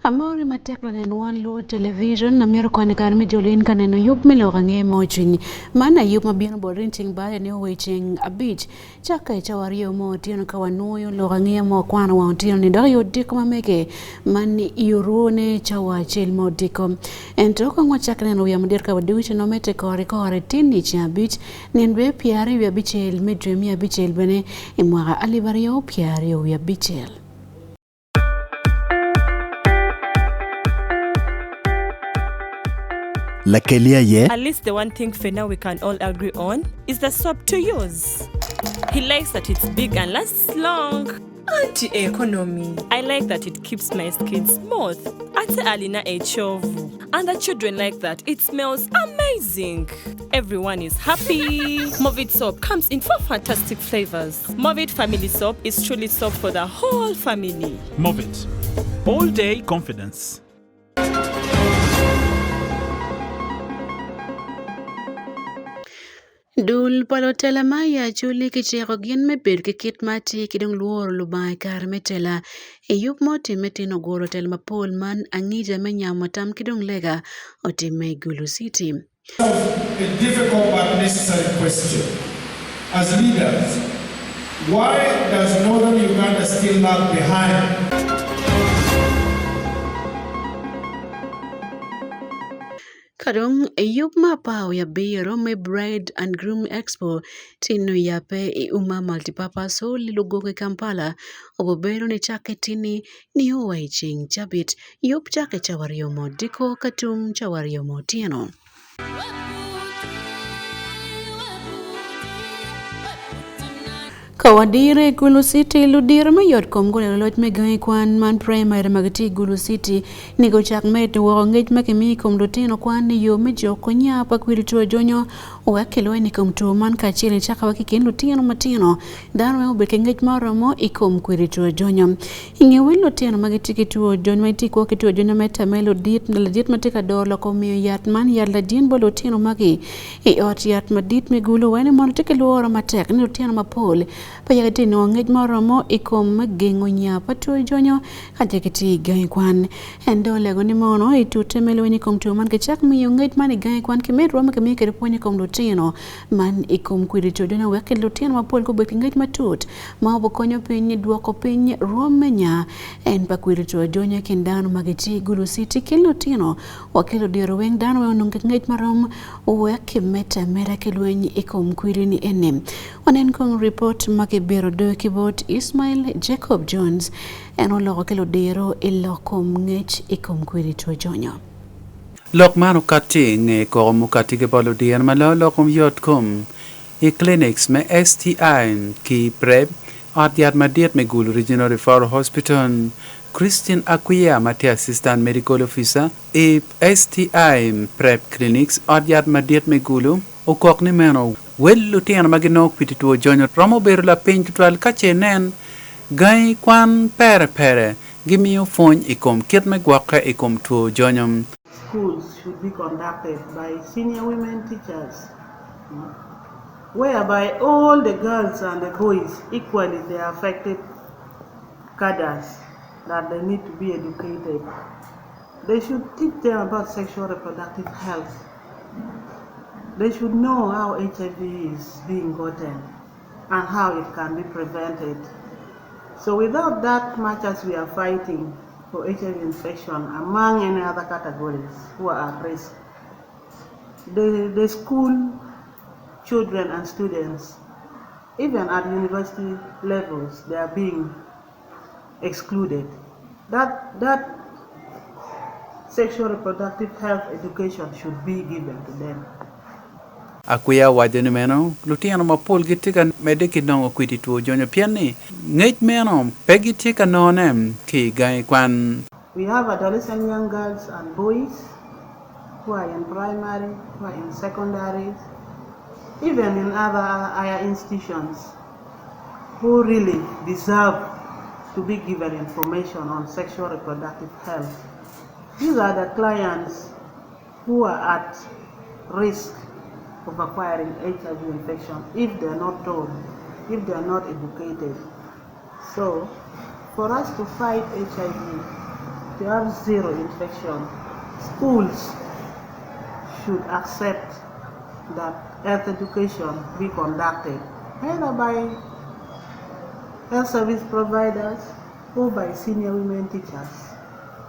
Amori matek lanen wan luo television amito kwane kare me jolo in ka neno yub me lok ange mo cwiny man ayub ma bino bot rin ceng bade ni owe ceng abic cakke i cawa aryo mo otyeno ka wanwoyo lok ange mo kwano wang otyeno ni dok i odiko ma mege man i orwone cawa acel mo odiko ento ka ngwa cak neno wiya madit ka wadugo ci nomete kore kore tin ni ceng abic nyen dwe 26 me dwe me abicel bene i mwaka 2026. Lakeli aye. At least the one thing Fena we can all agree on is the soap to use. He likes that it's big and lasts long. Anti economy. I like that it keeps my skin smooth. Ate alina ekyovu. And the children like that it smells amazing. Everyone is happy. Movit soap comes in four fantastic flavors. Movit family soap is truly soap for the whole family. Movit. All day confidence. Dul pa lutela ma i Acholi kiciko gin me bedo ki kit ma atir ki dong lworo Lubanga i kare me tela. I yub ma otimme tin oguro lutela mapol man angica me nyamo tam ki dong lega otimme i Gulu City. A difficult but necessary question. As leaders, why does northern Uganda still lag behind? Ka dong yub ma apar wiye abiro me Bride and Groom Expo tino yape i Umma Multipurpose Hall i Lugogo i Kampala obobedo ni cakke tini nio wa i ceng cabit yub cakke cawa aryo mo odiko ka tum cawa aryo mo otyeno. Ka wadire i Gulu City, ludiro me yot kom guneno loc me gangi kwan man primary ma gitye i Gulu City ni gucak medo woko ngec ma kimiyo i kom lutino kwan i yo me joko nya pa kwidi two jonyo wek kilweny i kom two man kacel i caka wa ki kin lutino matino dano weng obed ki ngec ma oromo i kom kwidi two jonyo. I nge wel lutino ma gitye ki two jonyo ma gitye kwo ki two jonyo me tame ludit ladit ma tye ka doro loko omiyo yat man yat ladin bot lutino magi I ot yat madit me Gulu wene mono tye ki lworo matek ni lutino mapol pe yaka tye nongo ngec ma oromo i kom me gengo nya pa two jonyo ka tye gitye i gangi kwan. En dong olego ni mono i tute me lweny i kom two man kicak miyo ngec man i gangi kwan ki med rwom ma kimiyo kwede pwony i kom lutino man i kom kwidi two jonyo wek ki lutino mapol gubed ki ngec matut ma obikonyo piny dwoko piny rwom me nya en pa kwidi two jonyo i kin dano ma gitye i Gulu City ki lutino Wakelo diro weng dano weng onongo ki ngec marom wek kimedde ameda ki lweny i kom kwidi ni eni. Wanen kong ripot ma kibiro doyo ki bot Ismail Jacob Jones en oloko ki ludiro i lok kom ngec i kom kwidi two jonyo. Lok man okatti i nge koko mukatti ki bot ludiro ma loyo lok kom yot kom i clinics me STI ki PrEP, ot yat madit me Gulu Regional Referral Hospital. Christine Akwiya ma tye Assistant Medical Officer i STI PrEP Clinics, ot yat madit me Gulu, okok ni meno wel lutino ma ginongo kwidi two jonyo romo bedo lapiny tutwal ka ce nen gangi kwan pere pere gimiyo pwony i kom kit me gwokke i kom two jonyo. Schools should be conducted by senior women teachers whereby all the girls and the boys equally they are affected cadres that they need to be educated. They should teach them about sexual reproductive health. They should know how HIV is being gotten and how it can be prevented. So without that much as we are fighting for HIV infection among any other categories who are at risk, the, the school children and students even at university levels, they are being excluded. That, that sexual reproductive health education should be given to them. Akwiya owaco ni meno lutino mapol gitye ka medde ki nongo kwidi two jonyo pien ni ngec meno pe gitye ka nongone ki i gangi kwan. We have adolescent young girls and boys who are in primary, who are in secondary, even in other higher institutions who really deserve to be given information on sexual reproductive health. These are the clients who are at risk of acquiring HIV infection if they are not told, if they are not educated. So, for us to fight HIV, to have zero infection, schools should accept that health education be conducted either by health service providers or by senior women teachers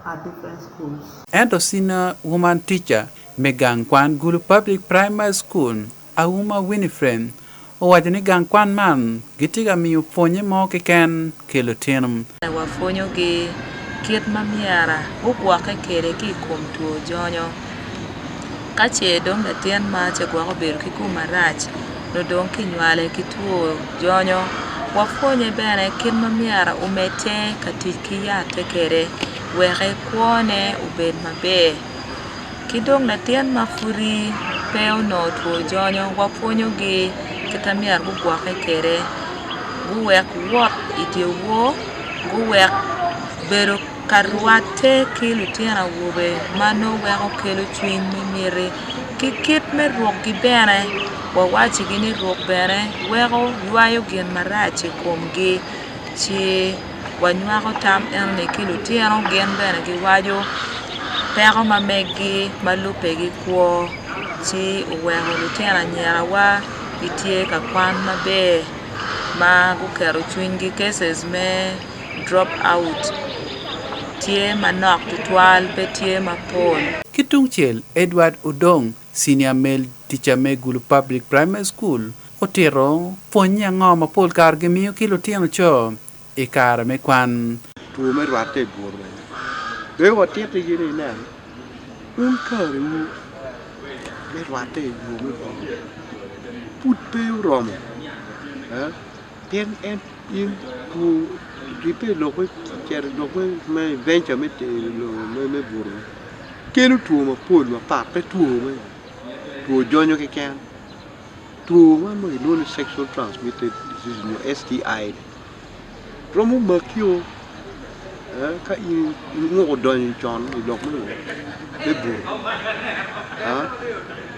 at different schools. Ento senior woman teacher me gang kwan Gulu Public Primary School, Auma Winifred, owaco ni gang kwan man gitye ka miyo pwonye mo keken ki lutino. Wapwonyogi kit ma myera gugwokke kwede ki i kom two jonyo. Ka ce dong latin ma ce gwok obedo ki kom marac nyo dong kinywale ki two jonyo, wapwonye bene kit ma myero omedde ka tic ki yatte kwede wek kwone obed maber. Ki dong latin ma pudi pe onongo two jonyo wapwonyogi kit ma myero gugwokke kwede guwek wot i dyewor guwek bedo ka rwatte ki lutino awobe ma nongo weko kelo cwiny me miti ki kit me rukgi bene wawacigi ni ruk bene weko ywayo gin marac i komgi ci wanywako tam enoni ki lutino gin bene giwaco peko ma meggi ma lubbe ki kwo ci oweko lutino anyirawa gitye ka kwan maber ma guketo cwinygi cases me drop out tye manok tutwal pe tye mapol. Ki tungcel, Edward Odong, Senior Male Teacher me Gulu Public Primary School, otito pwonnye ango ma pol kare gimiyo ki lutino co i kare me kwan. Two me rwatte i buto bene dong watittigi ni inen wun karewu me rwatte i yo me buto pud pe oromo Pien en in two ribbe i lok me cito i lok me adventure me me buto kelo two mapol mapat pe two me two jonyo keken two man ma kilwongo ni sexual transmitted disease nyo STI ni romo maki o ka in inguko donyo con i lok me buto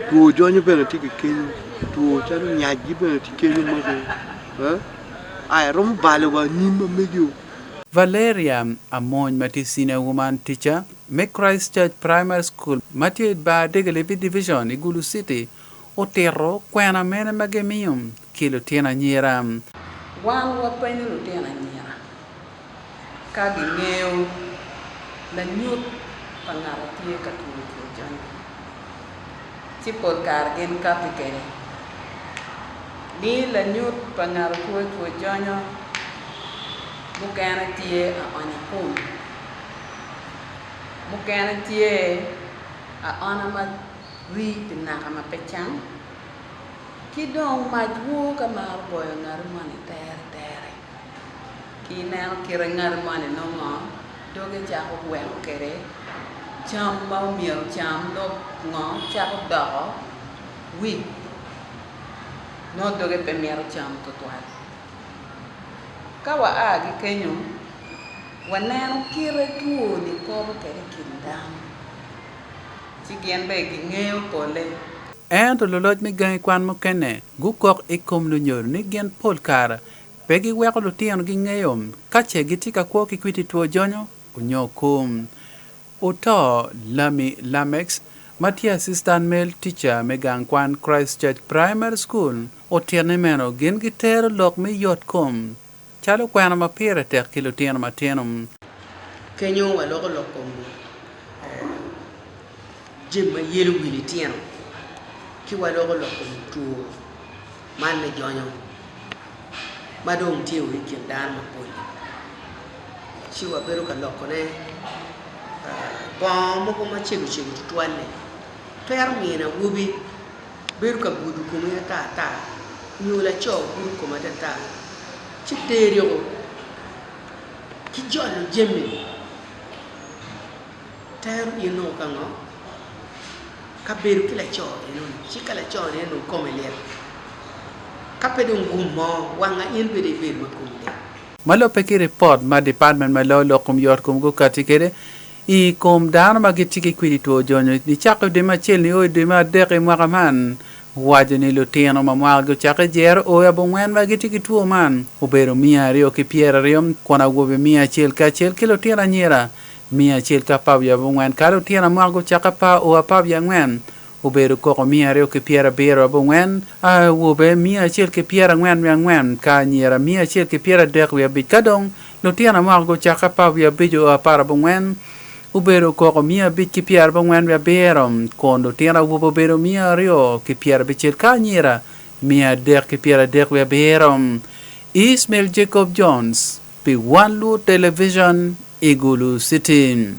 two jonyo bene tye ki kenyo two calo nyacgi bene tye kenyo mogo aya romo balo wa anyim ma megi-o. Valeria Amony ma tye Senior Woman Teacher me Christ Church Primary School ma tye i Bar Degelebi Division i Gulu City otito kwena mene ma gimiyo ki lutino anyira. Wan wapenyo lutino anyira ka gingeyo lanyut pa ngat a tye ka two two jonyo, ci pol kare gin kati kwede ni lanyut pa ngat a two two jonyo mukene tye aonya kom, mukene tye aona ma rii pi naka ma pe cang, ki dong mac woo ka maro goyo ngati moni tere tere. Ki ineno kite ngati moni nongo doge cako weko kwede cam ma omyero ocam dok ngo cako doko weak nongo doge pe mito cam tutwal. Ka wa a ki kenyo waneno kite two-ni kobo kwede i kin dano ci gin bene gingeyo pole. Ento luloc me gangi kwan mukene gukok i kom lunyodo ni gin pol kare Pe giweko lutinogi ngeyo ka ce gitye ka kwo ki kwiti two jonyo onyo kom. Oto Lami Lamex, ma tye Assistant Male Teacher me gang kwan Christ Church Primary School, otito ni meno gin gitero lok me yot kom calo kwena ma pire tek ki lutino matino. Kenyo waloko lok kom jami ma yelo wi litino ki waloko lok kom two man me jonyo ma dong tye i kin dano mapol-li ci wabedo ka lokone bongo mogo macego cego tutwal-li twero mino awobi bedo ka gudo kome ata ata nyo laco gudo kome atata ci teriko ki jolo jami Tero in nongo ka ngo? Ka bedo ki laco enoni, ci ka laco ni eno kome lit, ka pe dong gum mo, wanga in bene ibedo ma komi lit. Ma lubbe ki ripot ma Department ma loyo lok kom yot kom gukati kwede i kom dano ma gitye ki kwidi two jonyo nicakke i dwe me acel nio i dwe me adek i mwaka man, waco ni lutino ma mwakagi ocakke jero o i abongwen ma gitye ki two man obedo 220 kun awobe 101 ki lutino anyira. 114 ka lutino ma mwaka gucako apar o 14 obedo koko 274, awobe 144 ka anyira 135 ka dong lutino ma mwaka gucako 15 o 14 obedo koko 597 kun lutino awobe obedo 260 ka anyira 337. Ismail Jacob Jones pi One Luo Television i Gulu City.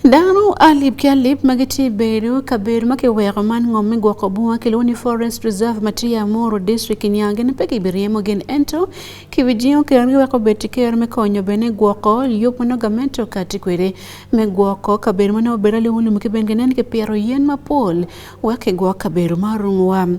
Dano alip ki alip ma gitye bedo kabedo ma kiweko man ngom me gwoko bunga kilwongo ni Forest Reserve ma tye i Amuru District i Nyangi ni pe kibiryemo gin ento kibijingo ker gi weko obed ker me konyo bene gwoko yub ma nongo gamente okati kwede me gwoko kabedo ma nongo obedo alum alum ki bene ginen kipito yen mapol wek kigwok kabedo ma orumowa.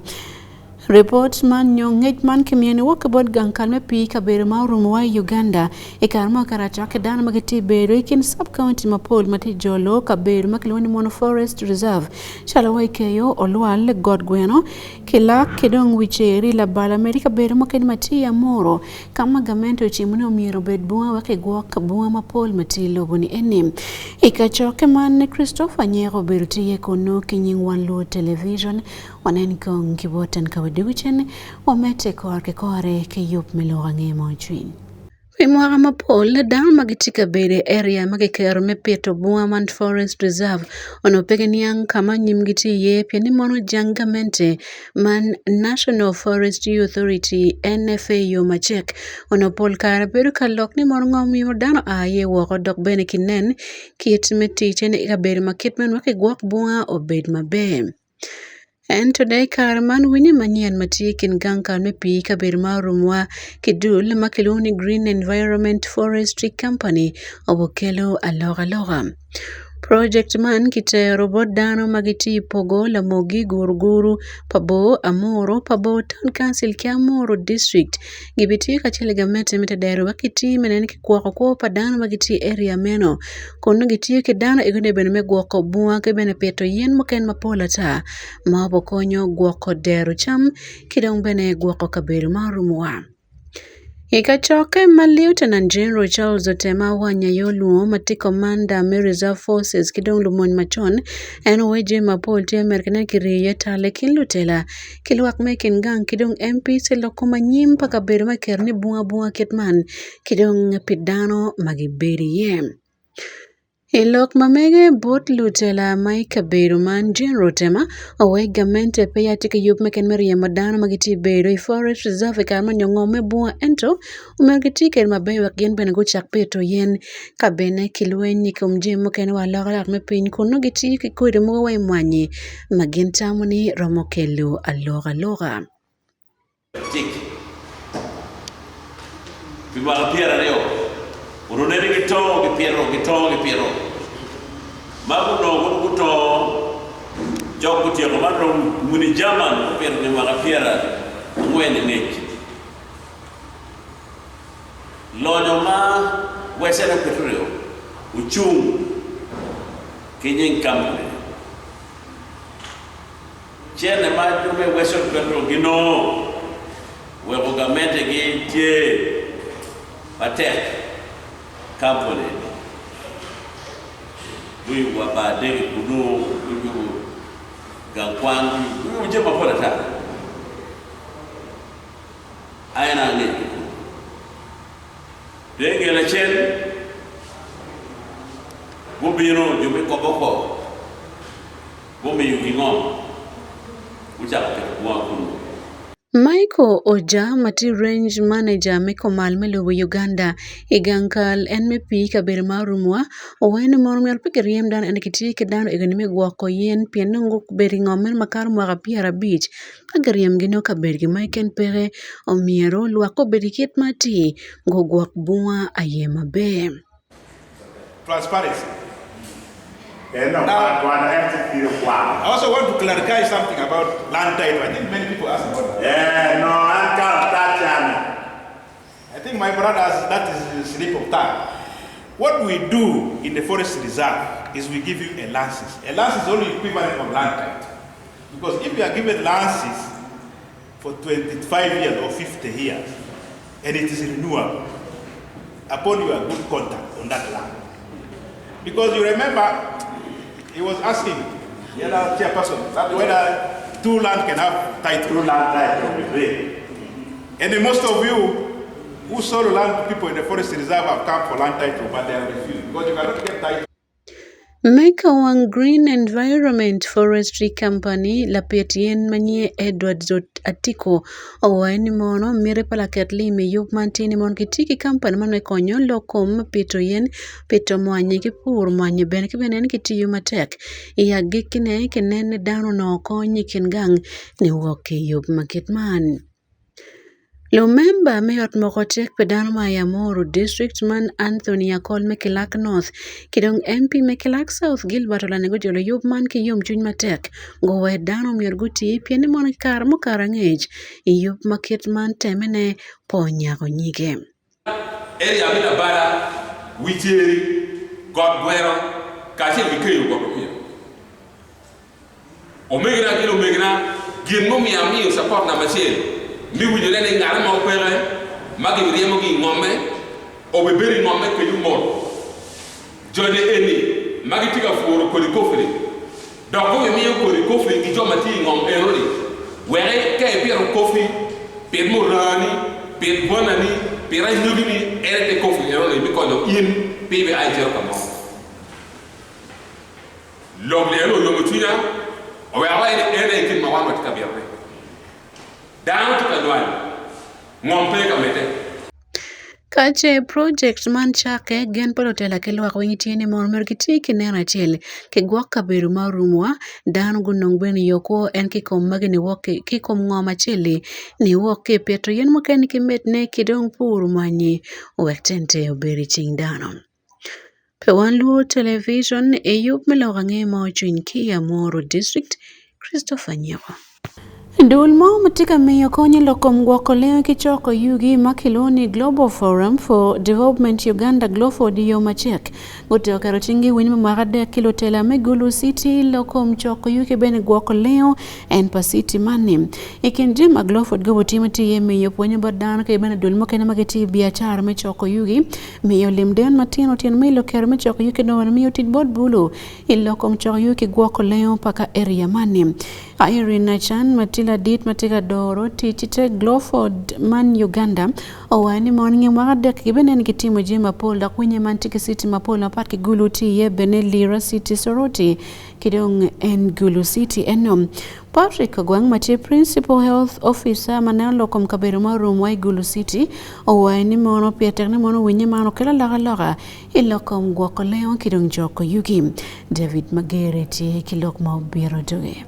Ripot man nyo ngec man kimiyo ni wok ki bot gang kal me pii kabedo ma orumowa i Uganda i kare ma okato acokke dano ma gitye bedo i kin sub county mapol ma tye jolo kabedo ma kilwongo ni Mono Forest Reserve calo wa i Keyo, Olwal, Got Gweno, Kilak ki dong Wiceri, Labala medo i kabedo mukene ma tye i Amuru ka ma gamente ocimo ni omyero obed bunga wek kigwok bunga mapol ma tye i lobo ni eni. I kacokke man Christopher Nyeko obedo tye iye kunu ki nying Wan Luo Television. Wanen kong ki bot en ka wadugo cen wamedde kore ki kore ki yub me lok ange ma ocwiny. Pi mwaka mapol, dano ma gitye ka bedo i area ma kiketo me pito bunga man Forest Reserve onongo pe giniang ka ma nyimgi tye iye pien ni mono jang gamente man National Forestry Authority NFA yo macek onongo pol kare bedo ka lok ni mono ngo miyo dano a iye woko dok bene kinen kit me ticce ni i kabedo ma kit meno wek kigwok bunga obed maber. Ento dong i kare man winyo manyen ma tye i kin gang kal me pii i kabedo ma orumwa ki dul ma kilwongo ni Green Environment Forestry Company obokelo alokaloka. Project man kitero bot dano ma gitye i Pogo, Lamogi, Guruguru, Pabor, Amuru, Pabor Town Council ki Amuru District. Gibitiyo kacel ki gamente me tedero wek giti me neno ni kikwoko kwo pa dano ma gitye i area meno. Kun nongo gitiyo ki dano egone bene me gwoko bunga ki bene pito yen mukene mapol ata ma obokonyo gwoko dero cam ki dong bene gwoko kabedo ma orumowa. I kacokke ma Lieutenant General Charles Otema Awany aye olwongo ma tye Commander me Reserve Forces ki dong lumony macon, en oweyo jami mapol tye mere ki nen kiryeyo iye tal i kin lutela ki lwak me kin gang ki dong MPs i lok kom anyim pa kabedo ma kiketo ni bunga bunga kit man ki dong pi dano ma gibedo iye. I lok ma mege bot lutela ma i kabedo man General Otema owek gamente pe ya tye ki yub me ken me ryemo dano ma gitye bedo i Forest Reserve i kare ma nyo ngom me bunga ento omyero giti kwede maber wek gin bene gucak pito yen ka bene kilweny i kom jami mukene wa alokaloka me piny kun nongo gitiyo ki kodi mogo wa i mwanyi ma gin tamo ni romo kelo alokaloka. Tic. Pi mwaka pyeraryo, onongo nene gitongo gipito, gitongo gipito. Ma gunongo kun gutongo, jok gutyeko man dong muni German gupito pi mwaka pyerangwen i ngec. Lonyo ma Western Equatorial ocung ki nying kampuni-ni. Cente ma jo me Western Equatorial ginongo weko gamentegi tye matek. Kampuni-ni guyubo wa bar dege kunu, guyubo gang kwan, guyubo jami mapol ata. En ange ki kunu. Dong i nge lacen, gubino jo me Koboko. Gumiyogi ngom, gucako keto bunga kunnu. Michael Oja ma tye Range Manager me Komal me lobo Uganda i gang kal en me pii kabedo ma orumwa owaco ni mono myero pe kiryem dano ento kitiyo ki dano egoni me gwoko yen pien nongo gubedo i ngom meno makato mwaka 50 ka kiryemgi nongo kabedogi ma keken peke omyero lwak obed ki kit ma atir gugwok bunga aye maber. Transparency. Now, I also want to clarify something about land title. I think many people ask about that. I think my brothers, that is a slip of tongue. What we do in the forest reserve is we give you a license. A license is only equivalent of land title. Because if you are given license for 25 years or 50 years, and it is renewable upon your good contact on that land. Because you remember, he was asking the other chairperson that whether two land can have title. Two land title, agree. And most of you who sold land to people in the forest reserve have come for land title, but they have refused because you cannot get title. Mecca wang Green Environment Forestry Company lapit yen ma nyinge Edward Atiko owaco ni mono miti pa laket lim i yub man tye ni mono gitye ki kampani man me konyo lok kom me pito yen, pito mwanyi ki puro mwanyi bene ki bene en gitiyo matek i agikkine kinen ni dano onongo kony i kin gang niwok ki i yub ma kit man. Lumemba me ot moko cik pi dano ma i Amuru District man Anthony Akol me Kilak North ki dong MP me Kilak South Gilbert Olanya gujolo yub man ki yomcwiny matek guwe dano myero guti pien ni mono i kare mukato angec i yub ma kit man temene pe onyako nyige. Area me Nabala, Wi Ceri, Got Gweno, kacel ki Keyo Got Opira. Omegina ki lumegina, gin mumiyo amiyo capot namba acel me winyone ni ngat mo peke ma gibiryemogi i ngomme, obibedo i ngomme kenyo mot. Joni eni ma gitye ka puro kodi kofi-ni, dok gubimiyo kodi kofi ki jo ma tye i ngom eno-ni, wek ka ipito kofi, pit murani, pit gwanani, pit anyogini, en aye te kofi eno-ni bikonyo in pe ibia icito ka mo. Lok ni eno oyomo cwinya, oweko awaco ni en aye kit ma wan watye ka bitone. Dano tye ka nywal, ngom pe ka medde. Ka ce project man cakke, gen pa lutela ki lwak weng tye ni mono myero giti ki neno acel ki gwok kabedo ma orumwa, dano gunong bene yo kwo en ki kom magi niwok ki kom ngom acel-li niwok ki pito yen mukene ki medne ki dong pur mwanyi wek cente obed i cing dano. Pe wan luo television i yub me lok ange ma ocwiny ki i Amuru District, Christopher Nyeko. Dul mo ma tye ka miyo kony i lok kom gwoko lengo ki coko yugi ma kilwongo ni Global Forum for Development Uganda GLOFORD i yo macek gutiko keto cinggi i winyo me mwaka adek ki lutela me Gulu City lok kom coko yugi ki bene gwoko lengo en pa city man-ni. I kin jami ma GLOFORD gobo timo tye iye miyo pwonyo bot dano ki bene dul mukene ma gitye i biacara me coko yugi Miyo lim den matino tyen me ilo kero me coko yuki nongo miyo tic bot bulu i lok kom coko yuki gwoko lengo pa ka area mani. Irene Achan ma tye ladit ma tye ka doro tic i te Gloford man Uganda owaco ni mon nge mwaka adek gibinen gitimo jami mapol dok winye man tye ki city mapol mapat ki Gulu tye iye bene Lira City Soroti ki dong en Gulu City eno. Patrick Ogwang ma tye Principal Health Officer ma neno lok kom kabedo ma orumwa i Gulu City owaco ni mono pire tek ni mono winye man okelo alokaloka i lok kom gwoko lengo ki dong joko yugi. David Magere tye ki lok ma obiro doge.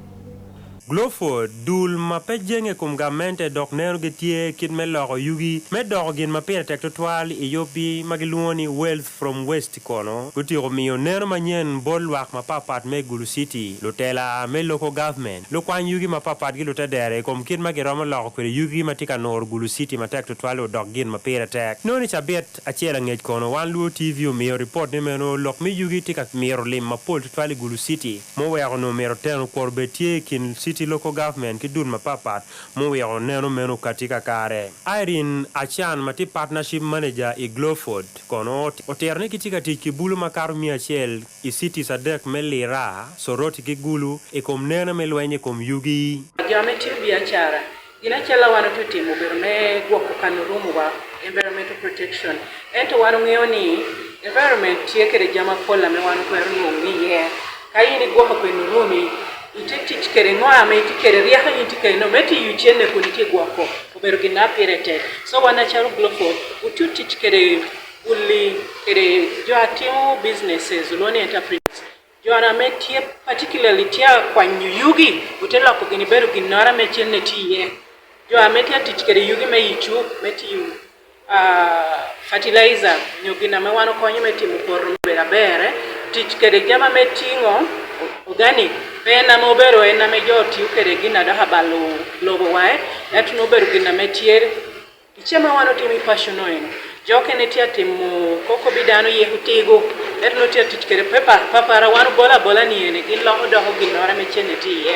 Gloford, dul ma pe jenge i kom gamente dok neno gitye kit me loko yugi me doko gin ma pire tek tutwal i yubgi ma gilwongo ni Wealth from Waste kono gutyeko miyo neno manyen bot lwak mapatpat me Gulu City, lutela me local government, lukwany yugi mapatpat ki lutedere i kom kit ma giromo loko kwede yugi ma tye ka nuro Gulu City matek tutwal odok gin ma pire tek. Nongo ni cabit acel angec kono Wan Luo TV omiyo ripot ni meno lok me yugi tye ka mito lim mapol tutwal i Gulu City muweko onongo mito teno kwor obed tye i kin City Local Government ki dul mapatpat muweko neno meno okati kakare. Irene Achan ma tye Partnership Manager i Gloford kono otito ni gitye ka tic ki bulu makato miya acel i cities adek me Lira, Soroti ki Gulu i kom neno me lweny i kom yugi. Jo me tiyo biacara, gin acel ma wan otye timo obedo me gwoko kano rumowa, environmental protection, ento wan ongeyo ni environment tye kede jami mapol ame wan otwero nongo iye. Ka in igwoko kwene rumi, ite tic kede ngo ame itye kede, ryeko in itye kede no me tiyo cene kun itye gwoko obedo gin ma pire tek. So wan acalo Gloford, otye tic kede uli kede jo atimo businesses olwongo ni entrepreneurs, jo ame tye particularly tye akwanyo yugi ote loko gini bedo ginoro ame cene tye iye, jo ame tye atic kede yugi me i cuk me tiyo fertilizer nyo gin ame wan okonyo me timo poto me bedo aber, tic kede jami ame tingo organic pe en ame obedo en ame jo tiyo kede gin adok abalo lobo wa ento nongo obedo gin ame tye i cem ma wan otimo i paco no eno jo okene tye atimo koko bi dano yeko tigo ento nongo tye atic kede paper papara wan obolo abola ni ene gin loko doko ginoro ame cene tye iye.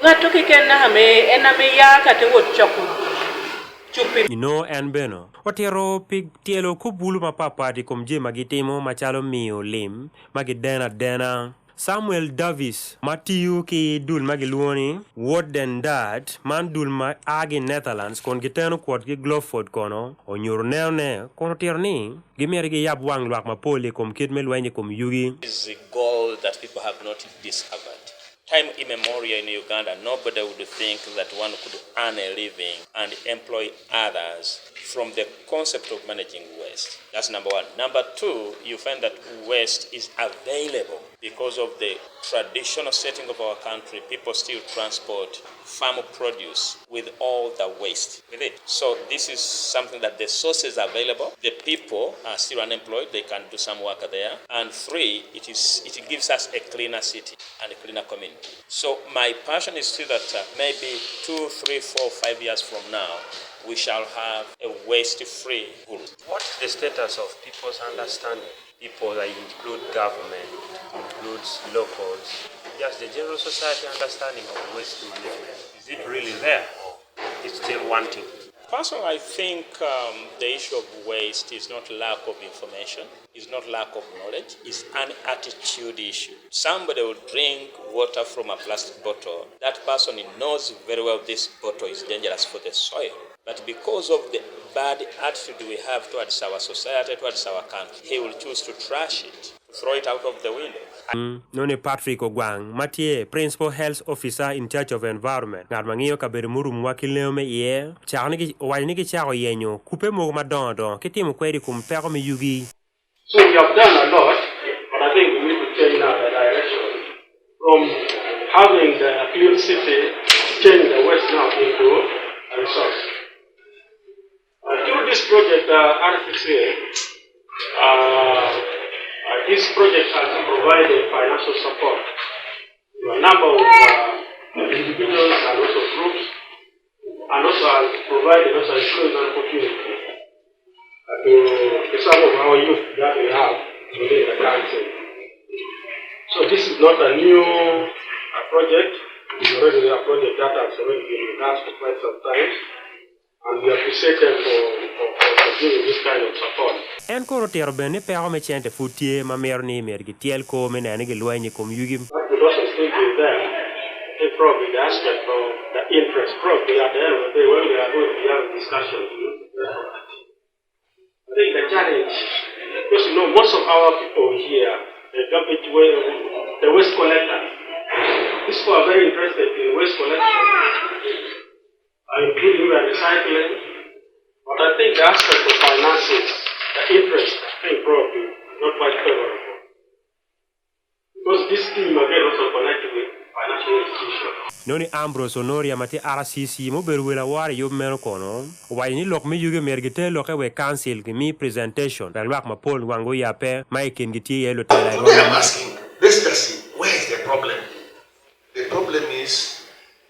Ngat keken naka me en ame ya ka te wot coko. Inongo en bene otito pi tyelo kor bulu mapatpat i kom jami ma gitimo macalo miyo lim ma gideno adena. Samuel Davies ma tiyo ki dul ma gilwongo ni Word den Daad, man dul ma a ki i Netherlands kun giteno kwotgi Gloford kono onyuto nenone kun otito ni gimito giyab wang lwak mapol i kom kit me lweny i kom yugi. is gold that people have not discovered. Time immemorial in Uganda, nobody would think that one could earn a living and employ others from the concept of managing waste. That's number one. Number two, you find that waste is available because of the traditional setting of our country. People still transport farm produce with all the waste with it. So this is something that the sources are available. The people are still unemployed. They can do some work there. And three, it is it gives us a cleaner city and a cleaner community. So my passion is still that maybe 2, 3, 4, 5 years from now, we shall have a waste-free Gulu. What's the status of people's understanding? People that include government, includes locals, just the general society understanding of waste management. Is it really there or it's still wanting? Personally, I think the issue of waste is not lack of information, is not lack of knowledge, it's an attitude issue. Somebody will drink water from a plastic bottle. That person knows very well this bottle is dangerous for the soil. But because of the bad attitude we have towards our society, towards our country, he will choose to trash it, to throw it out of the window. Noni Patrick Ogwang ma tye Principal Health Officer in charge of environment ngat ma ngiyo kabedo murumwa ki lengo me iye owaco ni gicako yenyo kupe mogo madongo dongo ki timo kwed i kom peko me yugi. So we have done a lot, but I think we need to change now the direction from having the clean city, change the waste now into a resource. Through this project, RCCA, this project has provided financial support to a number of individuals and also groups, and also has provided also employment opportunity to some of our youth that we have within the country. So this is not a new project. It's already a project that has already been with us for quite some time. And we appreciate them for giving this kind of support. En koro otito bene ni peko me cente pud tye ma mito ni myero gityel kor me neno ni gilweny i kom yugi. That would also still be there. I think probably the aspect of the interest, probably at the end of the day when we are going to be having discussions, I think the challenge, because you know most of our people here, the garbage, the waste collectors, these people are very interested in waste collection, including the recycling. But I think the aspect of finances, the interest, I think probably not quite favorable. Because this scheme again also connected with financial institutions. Noni Ambrose Onoria ma tye RCC mubedo wel awora i yub meno kono owaco ni lok me yugi myero giter lokke wek council gimi presentation wek lwak mapol wang guyabe ma i kingi tye iye lutela i Today rwom I'm ma asking, let's just see, where is the problem? The problem is,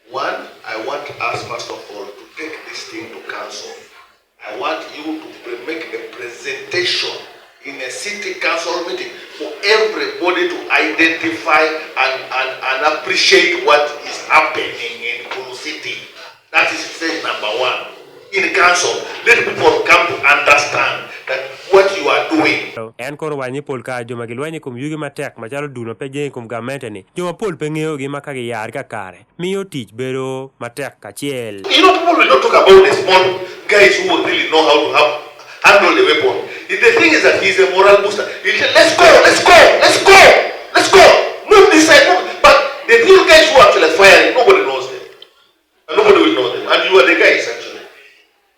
one, I want us first of all to take this thing to council. I want you to make a presentation in a city council meeting for everybody to identify and appreciate what is happening in Gulu City. That is stage number one. In council, let people come to understand that what you are doing. En kono owaco ni pol kare jo ma gilwenyo i kom yugi matek macalo dul ma pe jenge i kom gamente-ni, jo mapol pe ngeyogi ma ka giyaro kakare miyo tic bedo matek kacel. People will not talk about the small guys who really know how to have, handle the weapon. The thing is that he's a moral booster. He'll say, let's go, let's go, let's go, let's go. Move this side, move. But the real guys who are actually firing, nobody knows them. And nobody will know them. And you are the guys, actually.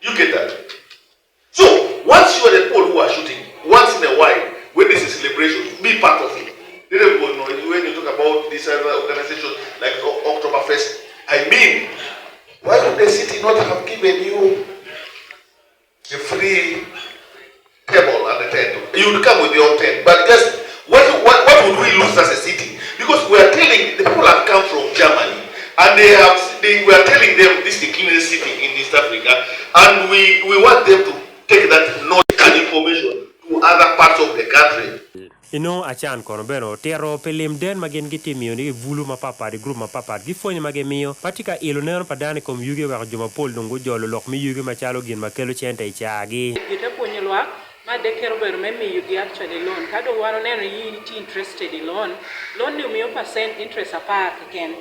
You get that? So, once you are the people who are shooting, once in a while, when this is celebration, be part of it. Let everybody know. When you talk about this other organization like Oktoberfest, I mean, why would the city not have given you a free table and a tent? You would come with your own tent, but just what would we lose as a city? Because we are telling the people have come from Germany, and they were telling them this is the cleanest city in East Africa, and we want them to take that knowledge and information to other parts of the country. Inongo acan kono bene otito pi lim den ma gin gitye miyo ni bulu mapatpat i gurup mapatpat ki pwonye ma gimiyo ma tye ka ilo neno pa dano i kom yugi weko jo mapol dong gujolo lok me yugi macalo gin ma kelo cente i caa-gi. Gite pwonyo lwak ma adek-kere obedo me miyogi actually loan ka dong wan oneno ni in itye interested i loan, loan ni omiyo percent interest apar keken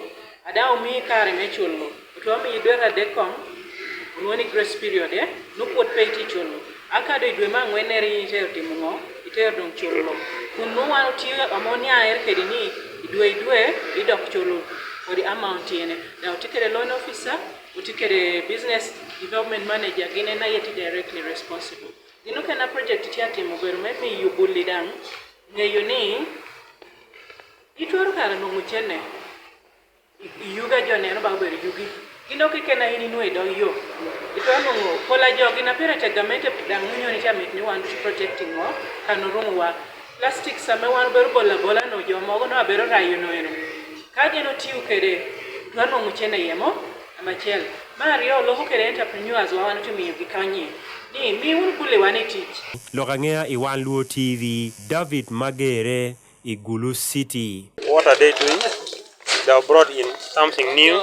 ada omiyi kare me culo otwero miyi dwete adek kong onwongo ni grace period eh nongo pwod pe itye culo aka dong i dwe me angwen nere in itero timo ngo itero dong culo kun nongo wan otiyo ma oniang kedi ni i dwe i dwe idok culo kodi amount ene dok otye kede loan officer otye kede business development manager gin en aye tye directly responsible. Gin mukene ma project tye ka timo obedo me miyo buli dang ngeyo ni itwero kare nongo cene i yugi ajo neno ba obedo yugi gin ok keken in inongo i dog yo itwero nongo pol ajo gin ma pire tek gamente dang winyo ni tye mit ni wan ducu protecting ngo kano romo wa plastic sama wan obedo bolo abola no jo mogo nongo abedo rayo no eno ka gin otiyo kede twero nongo cene iye mo Namba acel. Me aryo, loko kwede entrepreneurs wa wan otye miyo gi kanyi ni mi wunu bule wa ni tic. Lok angeya i Wan Luo TV, David Magere i Gulu City. What are they doing? They have brought in something new.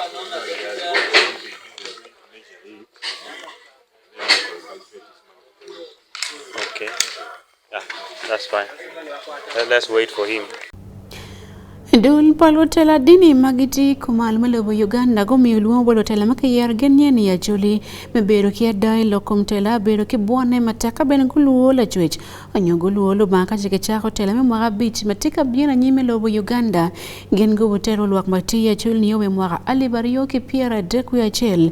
Okay. Yeah, that's fine. Let's wait for him. Dul pa lutela dini ma gitye kumal me lobo Uganda gumiyo lwongo bot lutela ma kiyero gin nyen i Acholi me bedo ki ada i lok kom tela bedo ki bwone matek ka bene gulwo lacwec onyo gulwo Lubanga ka ce kicako tela me mwaka abic ma tye ka bino anyim i lobo Uganda. Gin gubutero lwak ma tye i Acholi nio wa mwaka 2031.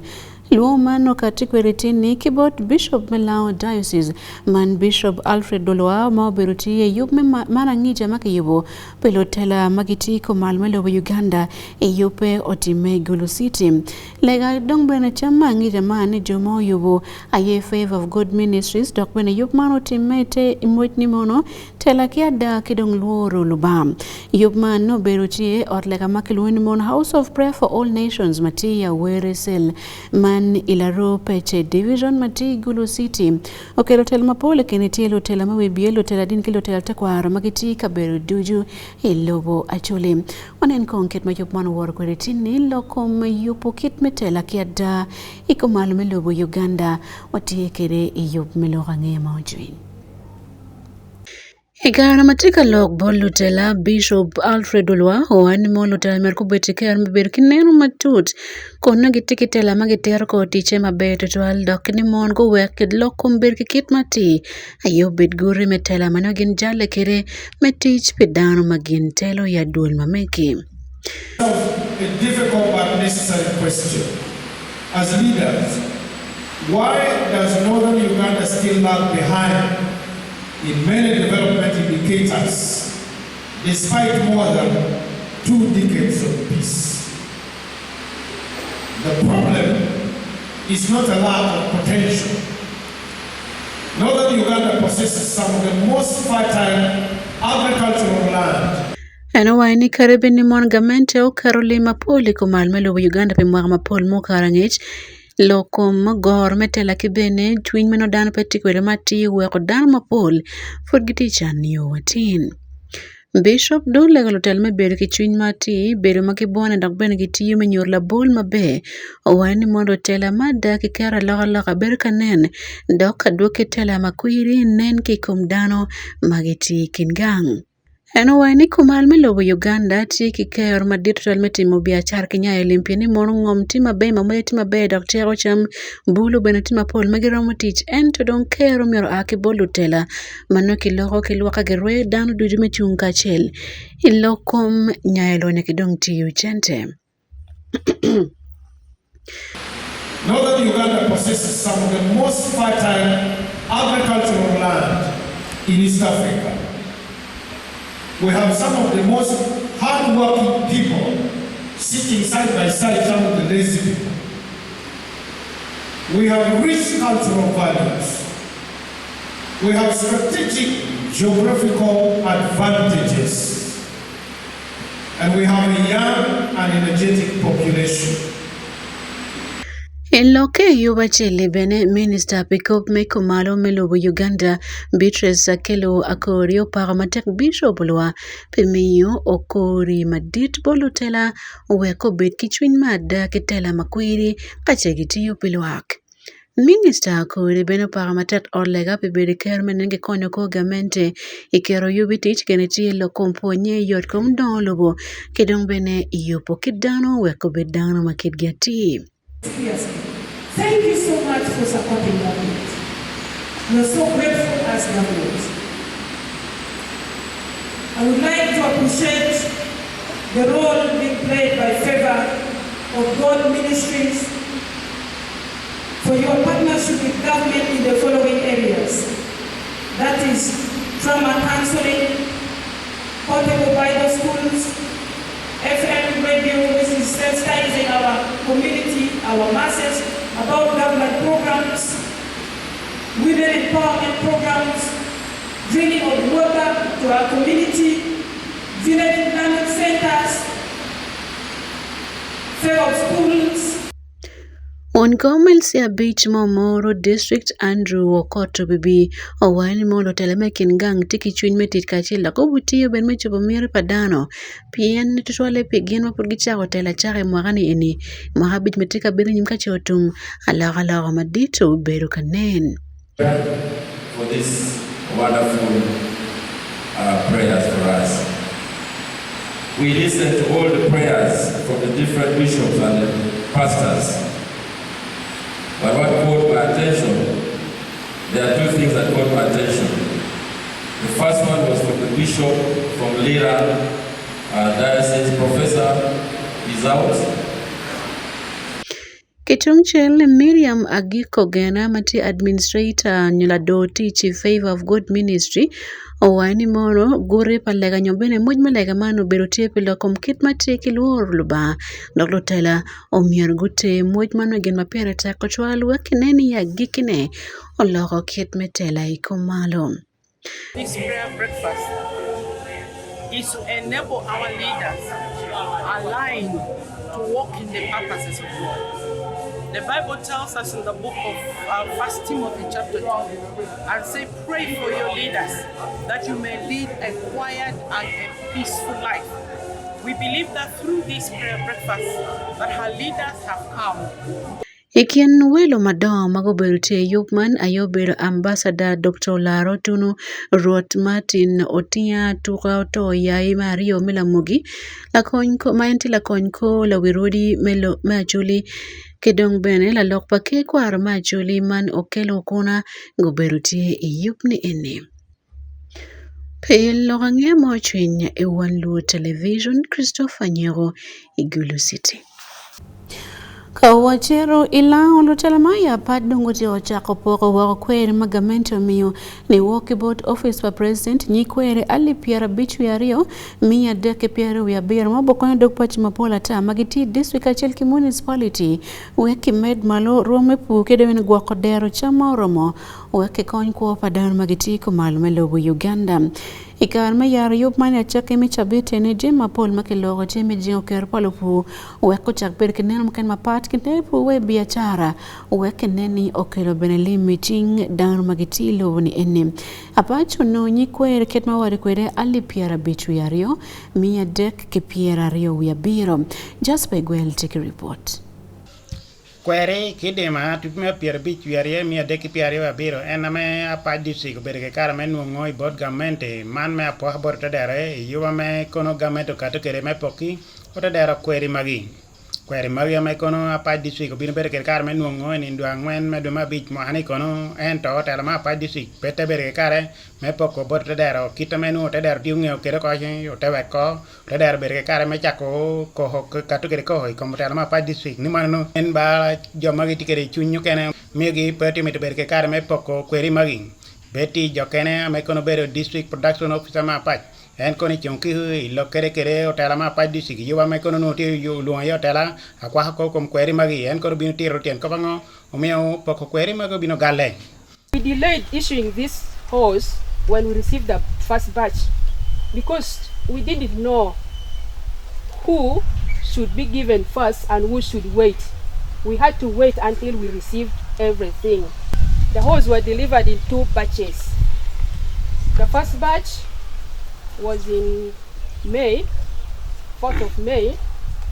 Lwongo man okati kwede tin-ni ki bot Bishop me Lango Diocese man Bishop Alfred Dolwa ma obedo tye i yub me man angica ma kiyubo pi lutela ma gitye kumal me lobo Uganda i yubbe otimme i Gulu City. Lega dong bene cam ma angica man ni jo ma oyubo aye Favor of God Ministries dok bene yub man otimme te imwec ni mono tela ki ada ki dong lworo Lubanga. Yub man obedo tye ot lega ma kilwongo ni mon House of Prayer for All Nations ma tye i Awere Cell man i Laroo Pece Division ma tye i Gulu City. Okelo telo mapol i kine tye lutela me wibye, lutela dini ki lutela tekwaro ma gitye i kabedo ducu i lobo Acholi. Wanen kong kit ma yub man oworo kwede tin-ni lok kom yubo kit me tela ki ada i kumalo me lobo Uganda. Watye kwede i yub me lok angeya ma ocwiny. I kare ma tye ka lok bot lutela, Bishop Alfred Olwa owaco ni mon lutela myero gubed ki kero me bedo ki neno matut kun nongo gitye ki tela ma gitero kor ticce maber tutwal dok ni mon guwek lok kom bedo ki kit matir aye obed guti me tela ma nongo gin jalle kwede me tic pi dano ma gin telo i adwol ma megi. A difficult but necessary question. As leaders, why does northern Uganda still lag behind in many development indicators despite more than two decades of peace? The problem is not a lack of potential. Northern Uganda possesses some of the most fertile agricultural land. En owaco ni kadi bed ni mon gamente oketo lim mapol i kumal me lobo Uganda pi mwaka mapol mukato angec, lok kom goro me tela ki bene cwiny meno dano pe tye kwede matir weko dano mapol pud gitye i can nio watin. Bishop dong olego lutela me bedo ki cwiny matir, bedo ma gibwone dok bene gitiyo me nyuto labol maber. Owaco ni mondo otela mada ki keto alokaloka bedo ka nen dok adwogi tela makwiri nen ki i kom dano ma gitye i kin gang. En owaco ni kumal me lobo Uganda tye ki kero madit tutwal me timo biacara ki nyayo lim pien ni mono ngom tye maber ma tye maber dok ceko cam bulu bene tye mapol ma giromo tic ento dong kero myero oa ki bot lutela ma nongo kiloko ki lwak ka girweyo dano ducu me cung kacel i lok kom nyayo lonyo ki dong tiyo cente. Northern Uganda possesses some of the most fertile agricultural land in East Africa. We have some of the most hardworking people sitting side by side some of the lazy people. We have rich cultural values. We have strategic geographical advantages. And we have a young and energetic population. I lokke i yub acel-li bene, Minista pi kop me kumalo me lobo Uganda, Beatrice Akello Akori opako matek Bishop Lwa pi miyo okori madit bot lutela wek obed ki cwiny me ada ki tela makwiri ka ce gitiyo pi lwak. Minista Akori bene opako matek ot lega pi bedo i ker me nen gikonyo kor gamente i keto yub i tic kene tye lok kom pwonye, yot kom dongo lobo ki dong bene yubo kit dano wek obed dano ma kitgi atir. Seriously, thank you so much for supporting government. We are so grateful as government. I would like to appreciate the role being played by Favor of God Ministries for your partnership with government in the following areas. That is trauma counseling, portable Bible schools, FM radio, which is sensitizing our community, our masses about government programs, women empowerment programs, drilling of water to our community, village learning centers, fair of schools. Won kom LC abic ma Omoro District Andrew Okot Obibi owaco ni mono lutela me kin gang tye ki cwiny me tic kacel dok obitiyo bene me cobo miti pa dano pien tutwalle pi gin ma pud gicako telo acaka i mwaka ni eni mwaka abic ma tye ka bino anyim ka ce otum alokaloka madit obedo ka nen. For this wonderful prayers for us. We listen to all the prayers from the different bishops and the pastors. But what caught my attention, there are two things that caught my attention. The first one was from the bishop from Lira Diocese, Professor is out. Ki tungcel, Miriam Agiko Gena ma tye administrator nyo lador tic i Favor of God Ministry owaco ni mono guti pa lega nyo bene moc me lega man obedo tye pi lok kom kit ma tye ki lworo Lubanga dok lutela omyero guter moc man me gin ma pire tek tutwal wek kinen ni agikkine oloko kit me tela i kom malo. This prayer breakfast is to enable our leaders align to walk in the purposes of God. The Bible tells us in the book of First Timothy chapter 2 and say, pray for your leaders that you may lead a quiet and a peaceful life. We believe that through this prayer breakfast that her leaders have come. I kin welo madongo ma gubedo tye i yub man aye obedo Ambasada Dokta Olara Otunu, Rwot Martin Otinga Tuka Oto Yai me aryo me Lamogi, lakony ma en tye lakony kor lawi rwodi me Acholi ki dong bene lalok pa ker kwaro me Acholi man Okello Okuna gubedo tye i yub ni eni. Pi lok angeya mo cwiny i One Luo Television, Christopher Nyeko i Gulu City. Ka wacito i lango lutela ma i apat dong otyeko cako poko woko kwer ma gamente omiyo ni wok ki bot office pa president nyi kwere alip 52 370 ma obokonyo dog paci mapol ata ma gitye i district kacel ki municipality wek kimed malo rwom me pur ki dong gwoko dero cam ma oromo wek kikony kwo pa dano ma gitye kumalo me lobo Uganda. I kare me yaro yub man i acakki me cabit eni, jami mapol ma kiloko tye me jingo kero pa lupur wek gucak bedo ki neno mukene mapat ki ner pur wa i biacara wek kinen ni okelo bene lim i cing dano ma gitye i lobo ni eni. Apac onongo nyig kwer kit ma waco kwede alip 52 327. Jasper Igwel tye ki ripot. Kweri ki dima tuti me 52 327 en ame Apac District obedo ki kare me nwongo i bot gamente man me apwoka bot otedere i yub ame kono gamente okato kwede me poki otedero kweri magi. Kweri magi ame kono Apac District obino bedo kwede kare me nwongo i nino dwe angwen me dwe me abic mwaka ni kono ento otelo me Apac District pe te bedo ki kare me poko bot otedero kit ame nongo otedero tye ongeyo kwede oko ci ote weko Otedero obedo ki kare me cako koko kato kwede koko i kom otelo me Apac District ni man nongo en ba jo magi tye kwede i cwiny mukene miyogi pe tye mito bedo ki kare me poko kweri magi. Bed tye jo kene ame kono obedo District Production Officer me Apac en kono icung ki i lok kede kwede otela me Apac District i yub ame kono nongo tye olwongo iye otela akwaka kor kom kweri magi en kono obino tito tyen kop ango omiyo poko kweri magi obino galle. We delayed issuing this hose when we received the first batch because we didn't know who should be given first and who should wait. We had to wait until we received everything. The hoes were delivered in two batches. The first batch was in May, 4th of May,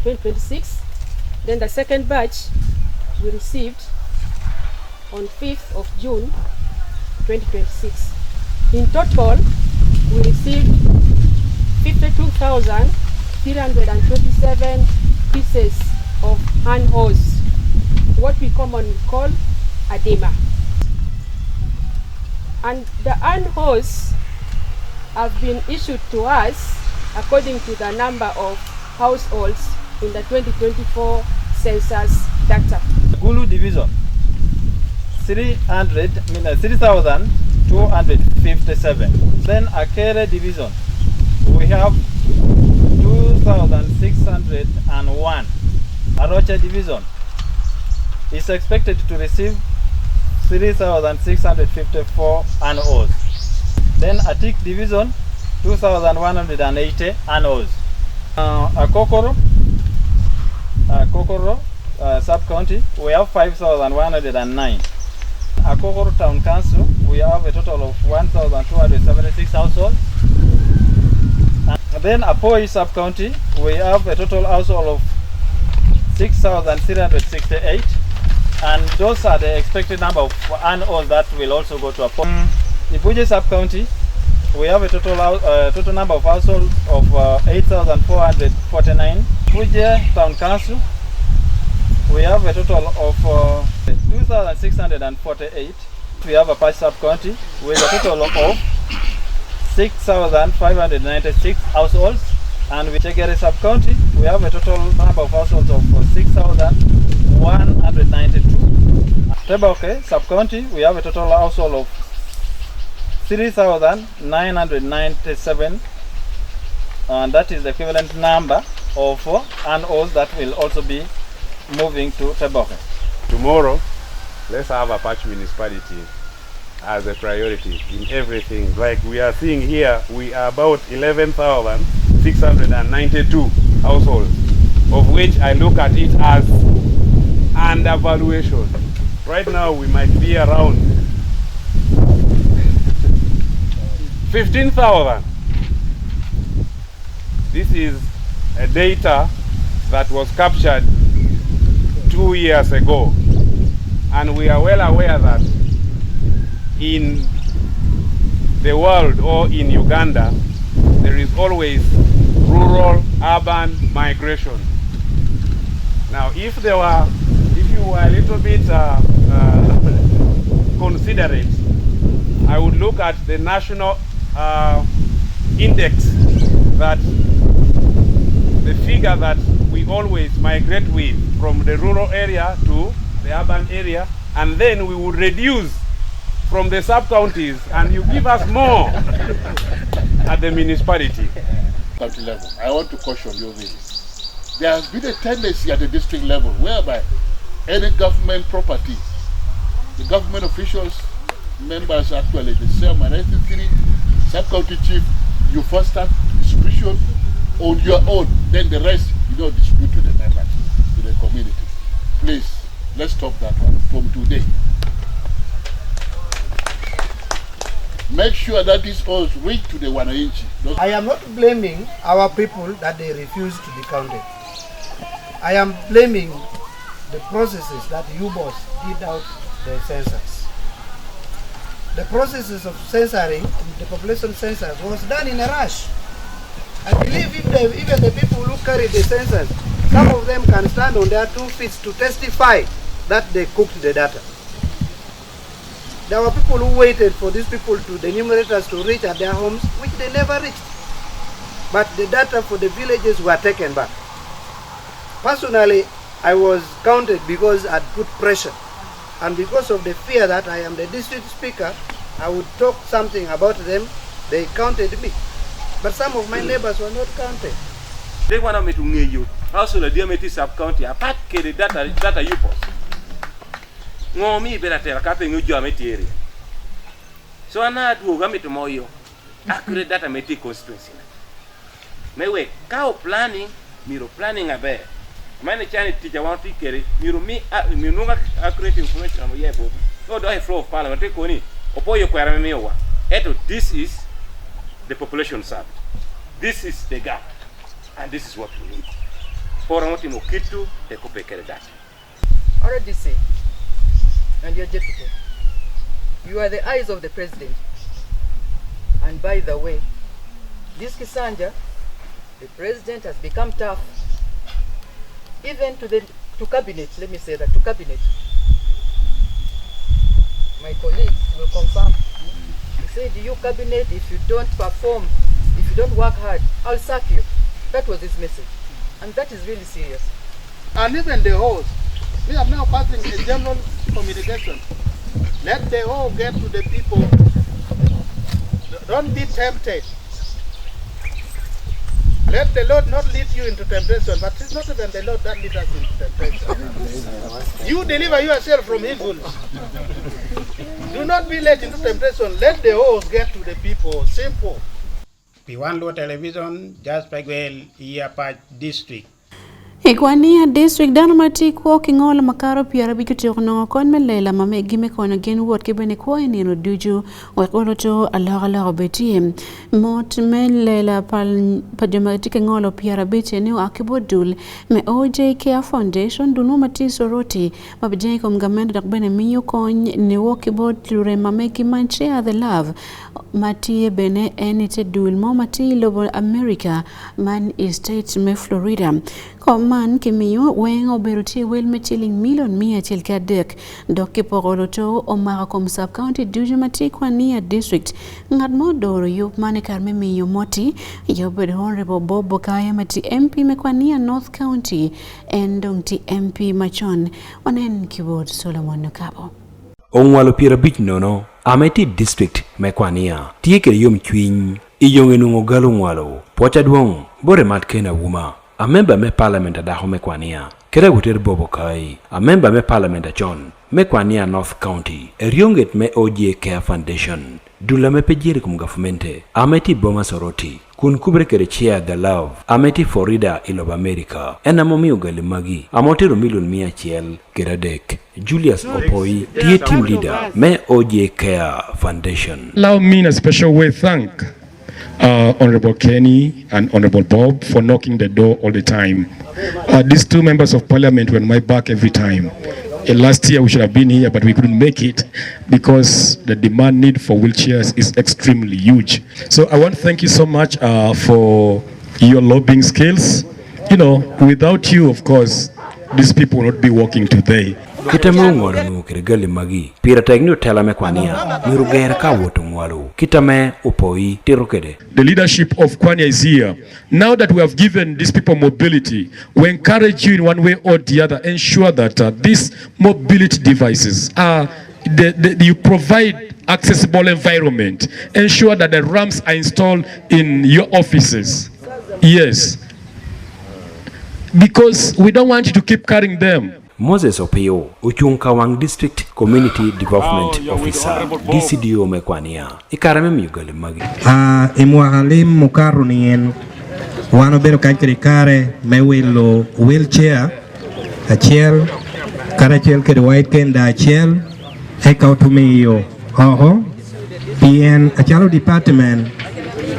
2026. Then the second batch we received on 5th of June, 2026. In total, we received 52,327 pieces of hand hose, what we commonly call adema. And the hand hose have been issued to us according to the number of households in the 2024 census data. Gulu division 300, I mean, 3,257. Then Akere division, we have 2,601. Arocha division is expected to receive 3,654 NOs. Then Atik division, 2,180 NOs. Akokoro, Akokoro sub-county, we have 5,109. Akokoro Town Council, we have a total of 1,276 households. And then Apoi sub-county, we have a total household of 6,368. And those are the expected number of NOs that will also go to Apoi. Ibuje sub-county, we have a total, total number of households of 8,449. Ibuje Town Council, we have a total of 2,648. We have Apac sub-county with a total of 6,596 households. And with Chegere sub-county, we have a total number of households of 6,192. Teboke sub-county, we have a total household of 3,997, and that is the equivalent number of NOs that will also be moving to Teboke. Tomorrow, let's have Apac municipality as a priority in everything. Like we are seeing here, we are about 11,692 households, of which I look at it as undervaluation. Right now, we might be around 15,000. This is a data that was captured 2 years ago. And we are well aware that in the world or in Uganda, there is always rural urban migration. Now, if there were, if you were a little bit considerate, I would look at the national index, that the figure that we always migrate with from the rural area to the urban area, and then we would reduce from the sub-counties and you give us more at the municipality. County level, I want to caution you really. There has been a tendency at the district level whereby any government property, the government officials, members actually, the chairman, SC3, sub-county chief, you first start distribution on your own, then the rest you don't distribute to the members, to the community. Please, let's stop that one from today. Make sure that this all reach to the Wananchi. I am not blaming our people that they refuse to be counted. I am blaming the processes that UBOS did out the census. The processes of censoring, the population census, was done in a rush. I believe if even the people who carry the census, some of them can stand on their 2 feet to testify that they cooked the data. There were people who waited for these people, to the enumerators, to reach at their homes, which they never reached. But the data for the villages were taken back. Personally, I was counted because I'd put pressure. And because of the fear that I am the district speaker, I would talk something about them, they counted me. But some of my neighbors were not counted. They want me to ngeyo household adi sub county apat kede data data UBOS. Ngo mi bela tera ka pengo jo me tiere. So ana aduoga mito moyo accurate data me ti constituency na. Mewe ka o planning miro planning aber. Ma eni cani tic a wan watye kede myero omi myero onong accurate information ma oye boti. Ka odok i floor of parliament tye koni opoyo kwera me miyo wa ento this is the population served, this is the gap and this is what we need. Pe waromo timo kitu tek ope kede data. RDC and your deputy, you are the eyes of the president. And by the way, this Kisanja, the president has become tough, even to the to cabinet, let me say that, to cabinet. My colleagues will confirm. He said, you cabinet, if you don't perform, if you don't work hard, I'll sack you. That was his message. And that is really serious. And even the host, we are now passing a general communication. Let the whole get to the people. Don't be tempted. Let the Lord not lead you into temptation, but it's not even the Lord that leads us into temptation. You deliver yourself from evil. Do not be led into temptation. Let the host get to the people. Simple. Pi Wan Luo Television, Jasper Gwel, i Apac District. I Kwania District, dano ma tye kwo ki ngolo makato 50 otyeko nongo kony me lela ma meggi me konyo gin wot ki bene kwo i nino ducu wek olo to alokaloka obed tye. Mot me lela pa, pa jo ma tye ki ngolo 50 eni oa ki bot dul me OJK Foundation, dul mo ma tye i Soroti ma bijenge i kom gamente dok bene miyo kony niwok ki bot lurem ma meggi man Share the Love ma tye bene en i te dul mo ma tye i lobo America man i state me Florida. Kom man kimiyo weng obedo tye wel me ciling milion 103 dok kipoko luto omako kom sub county ducu ma tye Kwania district. Ngat mo odoro yub man i kare me miyo moti aye obedo Honorable Bob Bokaya ma tye MP me Kwania North County en dong tye MP macon. Wanen ki bot Solomon Nukabo. Ongwalo 50 nono ame tye i district me Kwania tye kede yomcwiny I yonge nongo galo ngwalo pwoc adwong bote mat Ken Auma, a memba me parliament adako me Kwania, kede Aguter Bob Okai, a memba me parliament acon me Kwania North County, eryonget me OJ Care Foundation, dul ame pe jeri kom gavmente, ame tye i boma Soroti, kun kubere kede Share the Love, ame tye i Florida i lobo America, en ame omiyo gali magi, ame otero milion 103. Julius Opoi tye team leader me OJ Care Foundation. Allow me in a special way thank Honourable Kenny and Honourable Bob for knocking the door all the time. These two members of parliament were on my back every time. Last year we should have been here but we couldn't make it because the demand need for wheelchairs is extremely huge. So I want to thank you so much for your lobbying skills. You know, without you of course these people will not be walking today. Kite me ongolo nongo kede gali magi, pire tek ni otela me Kwania myero oger ka wot ongwalo kita me opoi tito kede. The leadership of Kwania is here. Now that we have given these people mobility, we encourage you in one way or the other, ensure that these mobility devices are, the, the, you provide accessible environment. Ensure that the ramps are installed in your offices. Yes. Because we don't want you to keep carrying them. Moses Opiyo ocung ka wang District Community Development Officer, DCDO, me Kwania i kare me miyo gali magi. A I mwaka lim mukato ni-in, wan obedo kany kede kare me wilo wheelchair acel karacel kede white cane acel eka otumiyo oko pien acalo department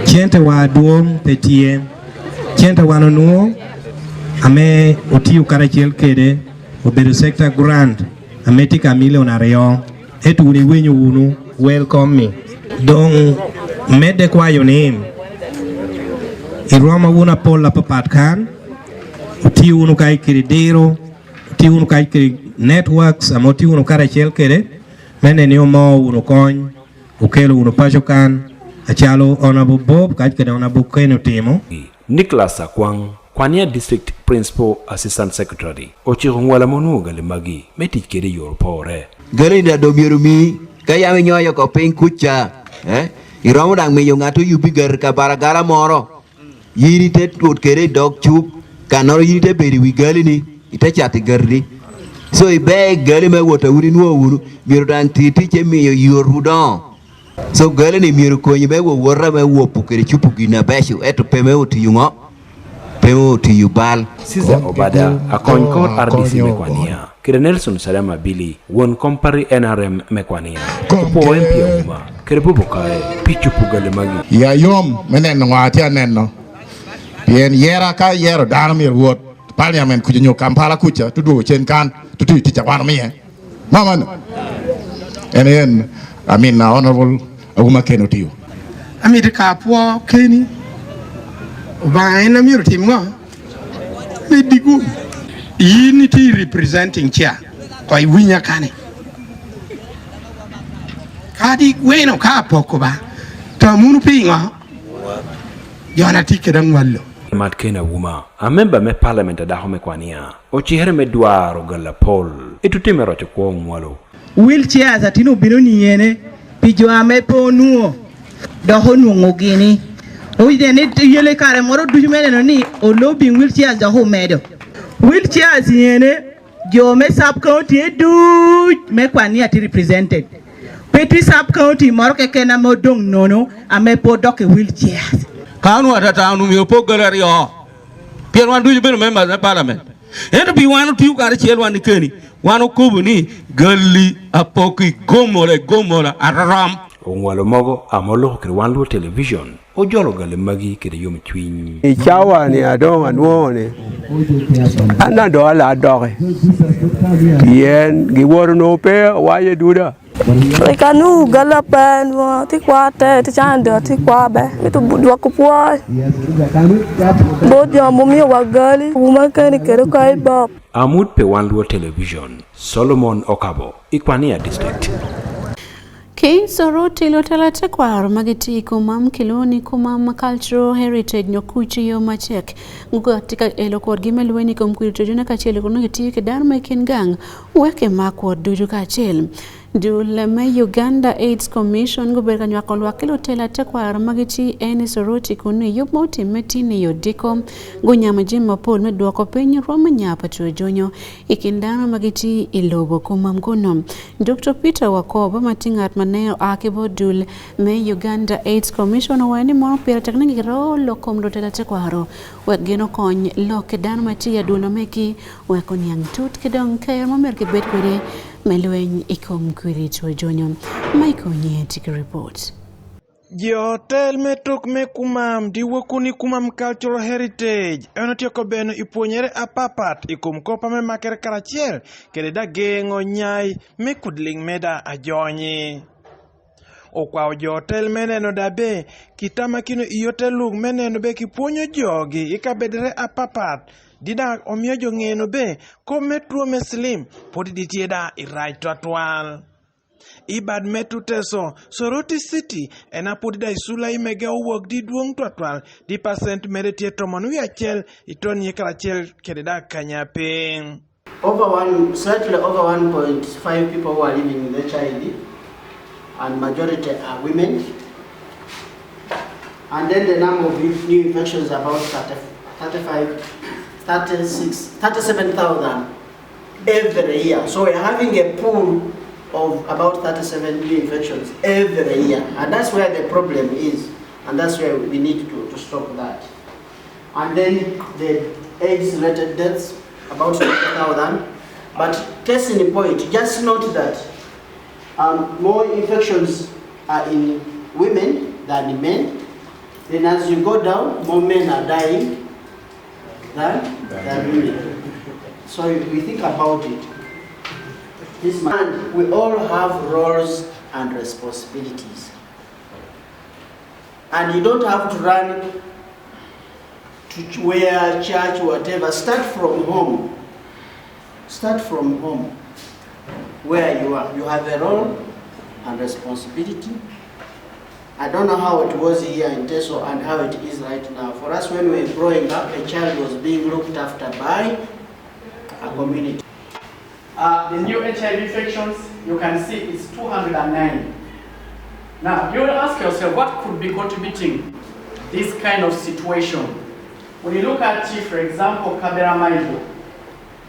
cente wa dwong pe tye. Cente wan onwongo ame otiyo karacel kede obedo sector grant ame tye ka milion aryo ento wun iwinyo wunu welcome mi. Dong medde kwayo ni iromo wunu apol apapat kan otiyo wunu kany kede diro otiyo wunu kany kede networks ame otiyo wunu karacel kede me neno ni omoo wunu kony. Okelo wunu paco kan, acalo Honourable Bob kac kede Honourable Ken otimo. Nicholas Akwang, Kwania District Principal Assistant Secretary, ociko ngwala ma onwongo gali magi me tic kede i yor opore. Geno ni dong myero omiyi ka yam inyoyo oko piny kuca, eh, iromo dang miyo ngat oyubbi gari ka baragala moro, in ite tut kede i dog cuk, ka nongo in ite bedo i wi galini, ite cato i garini. So iber gali me wot wun inwongo wunu, myero dang ti ticce miyo yotwu dongo. So galini myero okonyi me wowota me wopo kede cupo gin abeco, ento pe me otiyo ngo? pe otiyo bal. Caesar Obada, akony kor RDC me Kwania, kede Nelson Sadam Abili, won kom pati NRM me Kwania, opo MP Auma, kede Bob Okae pi cupu gali magi. Iya yom me neno ngo atye aneno pien yera ka iyero dano myero wot parliament kuca nyo Kampala kuca to dwogo cen kan to tiyo tic akwano miye mama no en aye en I mean honorable Auma Ken otiyo. Amito ka apwo keni, Obanga en amyero otim ngo? Medi gum. In itye representing chair, ko iwinya kani. Kadi gweno ka apoko ba, tamunu pingo? Jona tye kede angwallo. Mat Ken Auma, a memba me Parliament a dako me Kwania, ocere me dwaro galapol i tute me roco kwo ongwalo. Wheel chairs atino obino niyene pi jo ame pe onwongo dok onwongo gini. Oye ni yele kare moro ducu me neno ni olobing wheel chairs dok omedo. Wheel chairs yene jo me sub county duc me Kwania tye represented. Pe tye sub county moro keken ame odong nono ame pe odok i wheel chairs. Ka onongo atata onongo myero opog gali aryo pien wan ducu obedo members me parliament ento pi wan otiyo karacel wan keni wan okobo ni gali apoki gomola i gomola arorom. Ongwalo mogo ama oloko kede wan luo television ojolo gali magi kede yomcwiny. I cawa-ni adong anwongo ni an dong alar doki, pien giwot onongo pe awaco i duda. Kanu gala pe nwo ti kwa te ti cana do ti kwa be mito dwoko pwoc bot jo mumiyo wa gali wuma keni kede kai bop. Amut pe wan luo television, Solomon Okabo, i Kwania District. Ki Soroti lutela tekwaro ma gitye i Kumam kilwongo ni Kumam Cultural Heritage nyo kuc i yo macek gugati ka elo kwotgi me lweny i kom kwiri tojone kacel kun nongo gitiyo ki dano ma i kin gang wek emak kwot ducu kacel. Dul me Uganda AIDS Commission gubedo ka nywako lwak ki lutela tekwaro ma gitye i en Soroti kun i yub ma otimme tye i odiko gunyamo jami mapol me dwoko piny rwom me nya pa two jonyo i kin dano ma gitye i lobo Kumam kunu. Dr. Peter Wakoba ma tye ngat ma ne oa ki bot dul me Uganda AIDS Commission owaco ni mono pire tek ni giro lok kom lutela tekwaro wek gin okony lok ki dano ma tye i adwola megi wek oniang tut ki dong ker ma myero gibed kwede me lweny i kom kwiri two jonyo. Michael Onye tye ki report. Jo tel me tuk me Kumam di woko ni Kumam Cultural Heritage en otyeko beno i pwonyere apapat i kom kopa me makere karacel kede da gengo nyai me kudling me da ajonyi. Okwao jo tel me neno da be kitama kino i otel luk me neno be kipwonyo jogi i kabedere apapat di dak omiyo jo ngeno be kop me two me slim pwod di tye da i rac twatwal. I bad me Tuteso, Soroti City en a pwod da i sula i mege owok di dwong twatwal di pacent mere tye tomon wiye acel i ton ye karacel kede da kanya piny. Over one, slightly over 1.5 people who are living with HIV and majority are women. And then the number of new infections is about 30, 35, 36, 37,000 every year. So we're having a pool of about 37 new infections every year. And that's where the problem is. And that's where we need to, to stop that. And then the AIDS-related deaths, about 20,000. But case in point, just note that um, more infections are in women than in men. Then as you go down, more men are dying than, than women. So if we think about it, this man, we all have roles and responsibilities. And you don't have to run to where church, whatever. Start from home. Start from home, where you are. You have a role and responsibility. I don't know how it was here in Teso and how it is right now. For us, when we were growing up, a child was being looked after by a community. Uh, the new HIV infections, you can see it's 209. Now, you will ask yourself, what could be contributing this kind of situation? When you look at, for example, Kaberamaido,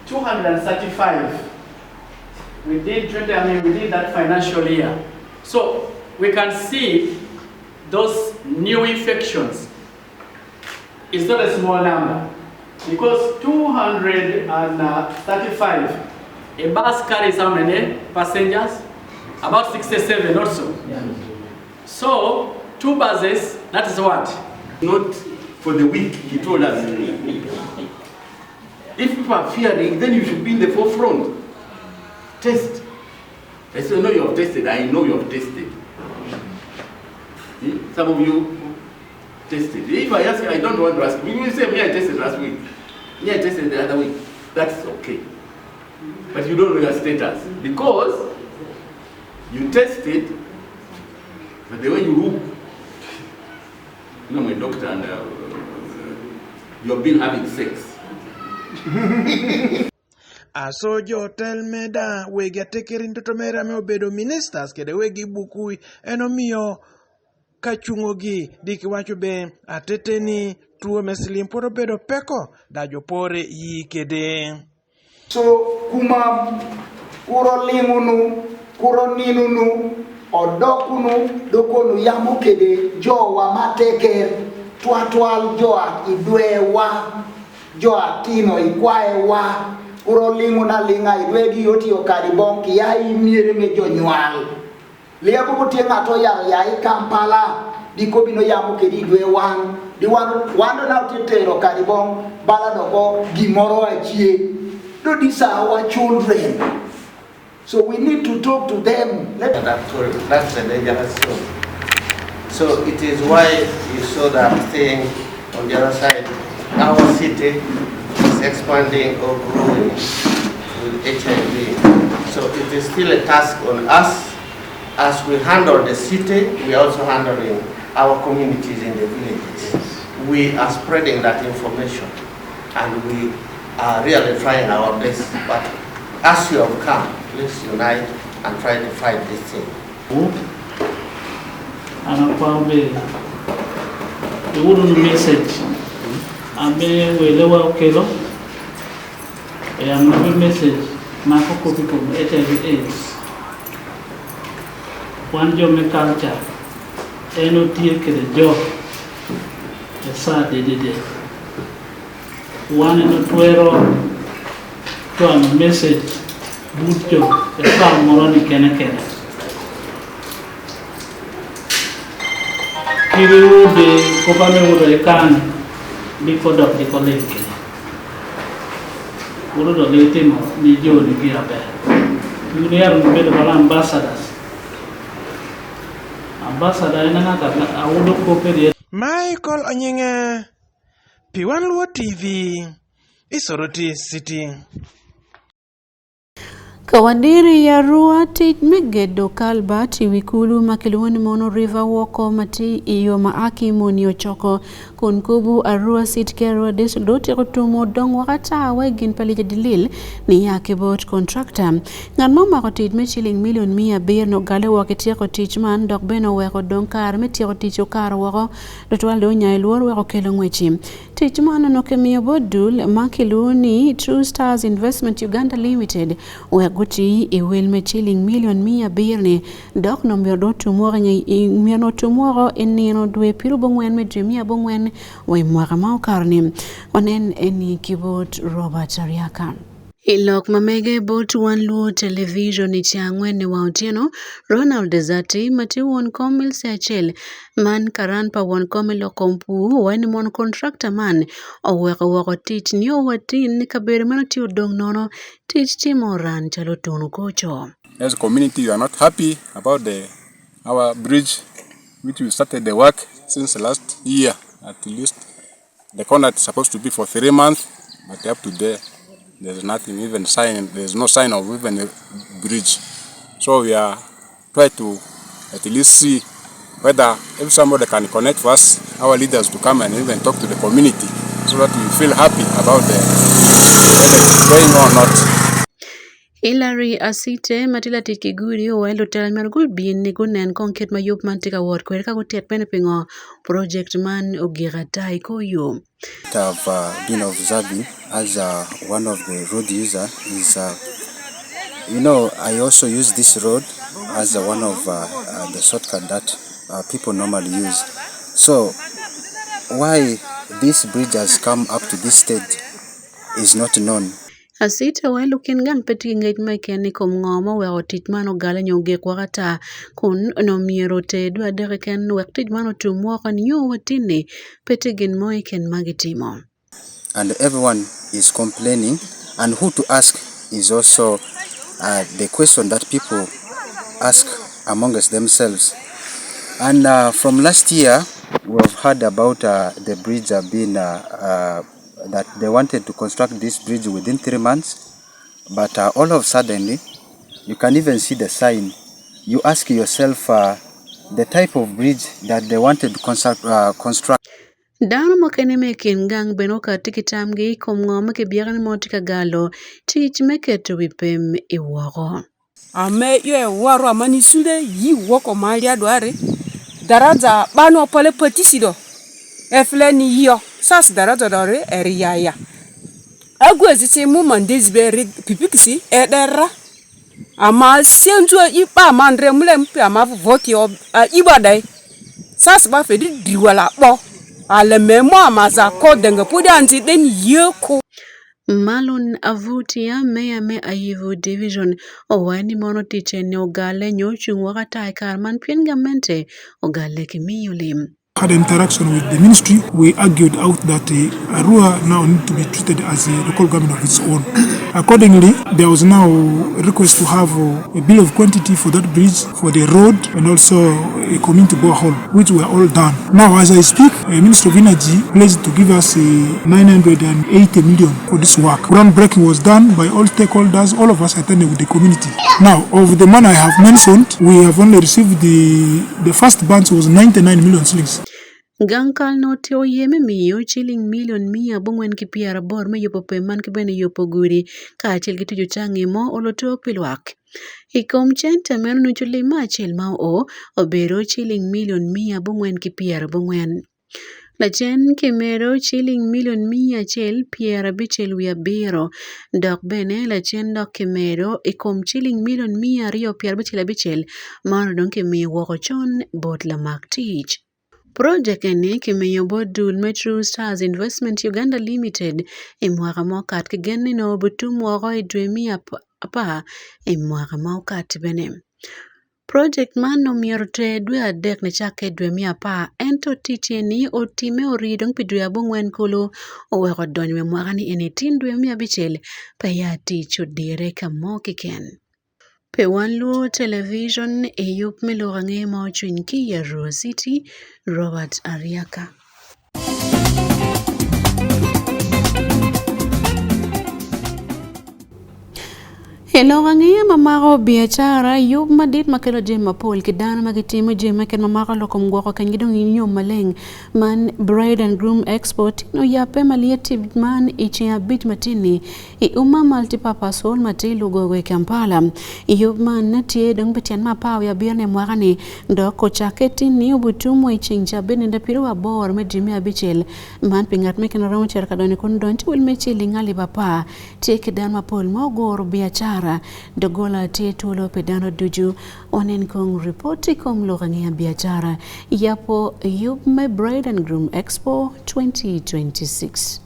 235 within 20, I mean, within that financial year. So we can see those new infections. It's not a small number. Because 235, a bus carries how many passengers? About 67 or so. So, two buses, that is what? Not for the weak, he told us. If people are fearing, then you should be in the forefront. Test. I said, no, you have tested. I know you have tested. Some of you tested. If I ask, I don't want to ask. You will say, me, I tested last week. Me, I tested the other week. That's okay. But you don't know your status. Because you tested, but the way you look, you know, I'm a doctor and you have been having sex. Aso jo tel meda wegi atekerin totomera me obedo ministers kede wegi bukui en omiyo ka cungogi di kiwaco be atete ni two me cilim pwod obedo peko da jo pore yi kede. So kumam kuro lingunu, kuro ninunu, odokunu, dokonu yamo kede jowa mateker, twatwal joa idwewa, joa tino ikwaewa, kuro linguna linga idwegi otiyo kadi bong kiya imiere me jonywal. Lieko kotie ng'ato yaro ya i Kampala, dikobino yamo kedi idwe wan, di wan wando na tero kadi bong bala doko gimoro achie. Do these are our children. So we need to talk to them. Let That's the dangerous zone. So it is why you saw that thing on the other side. Our city is expanding or growing with HIV. So it is still a task on us. As we handle the city, we are also handling our communities in the villages. We are spreading that information and we are really trying our best. But as you have come, please unite and try to fight this thing. Anakwambe iwuru message ambe welewa okelo e ambe message mako kopi kuom HIV AIDS wan jome culture en otiye kede jo e saa dedede wan en otwero twano message but jo e saa moro ni kene kene kiriwude kopame wudo e kan bikodok dikoling kene wudo do litimo ni joni gi aber yunier bedo bala ambassadors ambassador en ng'ato awudo kope di Michael Onying'e, P1 Luo TV, Isoroti City. Kawadiri ya Arua tich me gedo kalbat i wi kulu ma kilwongo ni Mono River woko ma tye i yo ma a ki Muni ocoko kun kubu Arua City ki Arua District do otyeko tumo dong woko ata wa i gin pa lica dilil ni ya ki bot kontrakta. Ngat ma omako tic me ciling milion 500 ogale woko ityeko tic man dok bene oweko dong kare me tyeko tic okato woko tutwal dong onyayo lworo weko okelo ngweci. Tic man onongo kimiyo bot dul ma kilwongo ni True Stars Investment Uganda Limited wek guti i wel me ciling milion 500 ni dok no myero otum woko i nino dwe 90 me dwe 90 wa i mwaka ma okato ni. Wanen eni ki bot Robert Ariaka. I lok ma mege bot Wan Luo Television i ceng angwen ni wa otyeno, Ronald Ezati ma tye won kom Milse acel man karan pa won kom i lok kom pur owaco ni mon kontrakta man oweko woko tic nio wa tin kabedo meno tye odong nono tic timo ran calo tunu koco. As a community we are not happy about the our bridge which we started the work since last year at least The contract is supposed to be for 3 months, but up to date, there's nothing even sign, there's no sign of even a bridge. So we are trying to at least see whether if somebody can connect for us, our leaders to come and even talk to the community so that we feel happy about the whether it's going or not. Hillary Asite ma tye latic ki gudi owaco ni lutela myero gubin ni gunen kong kit ma yub man tye ka wot kwede ka gutit bene pingo project man ogik ata i kor yo. What I've been observing as one of the road user is, you know, I also use this road as one of the shortcut that people normally use. So why this bridge has come up to this stage, is not known. Acita wa lukin gang pe tye ki ngec mo keken i kom ngo ma oweko tic man ogale nyo ogik woko ata kun onongo myero oter dwe adek keken wek tic man otum woko nio wa tinni pe tye gin mo keken ma gitimo. And everyone is complaining and who to ask is also uh, the question that people ask amongst themselves. And uh, from last year, we have heard about uh, the bridge have been uh, uh, that they wanted to construct this bridge within 3 months, but all of suddenly, you can even see the sign. You ask yourself the type of bridge that they wanted to construct. Dano mukene me kin gang bene okati ki tamgi i kom ngo ma kibyeko ni mo tye ka galo tic me keto wi pem i woko. Ame yo ewarwa mani sule yi woko mali adware daraja bano pale patisido efle ni yo sas daraja dore eriyaya agwezi simu mandezi be pipikisi edera ama senzu ipa mandre mule mpe ama voti ibadai sas ba fedi diwala bo ale memo amaza ko denga pudi anzi den yeko. Malon Avutia, meya me Ayivu Division, owaco ni mono ticce ni ogale nyo ocung woko ata i kare man pien gamente ogale ki miyo lim. Had interaction with the ministry, we argued out that Arua now need to be treated as a local government of its own. Accordingly, there was now a request to have a bill of quantity for that bridge, for the road, and also a community borehole, which were all done. Now, as I speak, the Ministry of Energy pledged to give us 980 million for this work. Groundbreaking was done by all stakeholders, all of us attended with the community. Now, of the money I have mentioned, we have only received the first batch was 99 million shillings. Gang kal no tye oye me miyo ciling milion 480 me yubo pem man ki bene yubo gudi kacel ki tuco cangi mo oloto pi lwak. I kom cente meno nucu lim ma acel ma oo obedo ciling milion 490. Lacen kimedo ciling milion 197 dok bene lacen dok kimedo i kom ciling milion 255 man dong kimiyo woko con bot lamak tic. Projek eni kimiyo bot dul me True Stars Investment Uganda Limited i mwaka ma okat ki gen ni nongo obitum woko i dwe me apar i mwaka ma okat bene. Projek man omyero oter dwe 3 nicakke dwe me apar ento tic eni otime ori dong pi dwe 9 kulu oweko donyo i mwaka ni eni tin dwe me abicel peya tic odire ka mo keken. Pi wan luo television i yub me lok ange ma ocwiny ki i Arua City, Robert Ariaka. I lok angeya ma mako biacara yub madit ma kelo jami mapol ki dano ma gitimo jami keken ma mako lok kom gwoko kenygi dong inyom maleng man Bride and Groom Expo tino yape malyet man i ceng abic matin-ni i Umma Multipurpose Hall ma tye i Lugogo i Kampala. Yub man tye dong pi tyen me apar wiye abiro ne mwaka-ni dok ocakke tin-ni obutum wa i ceng cabit nino 80 me dwe me abicel man pi ngat me kene romo cito ka donyo kun donyo ci wel me ciling 10,000 tye ki dano mapol ma oguro biacara dogola tye twolo pi dano ducu onen kong ripot i kom lok angeya biacara yapo yub me Bride and Groom Expo 2026.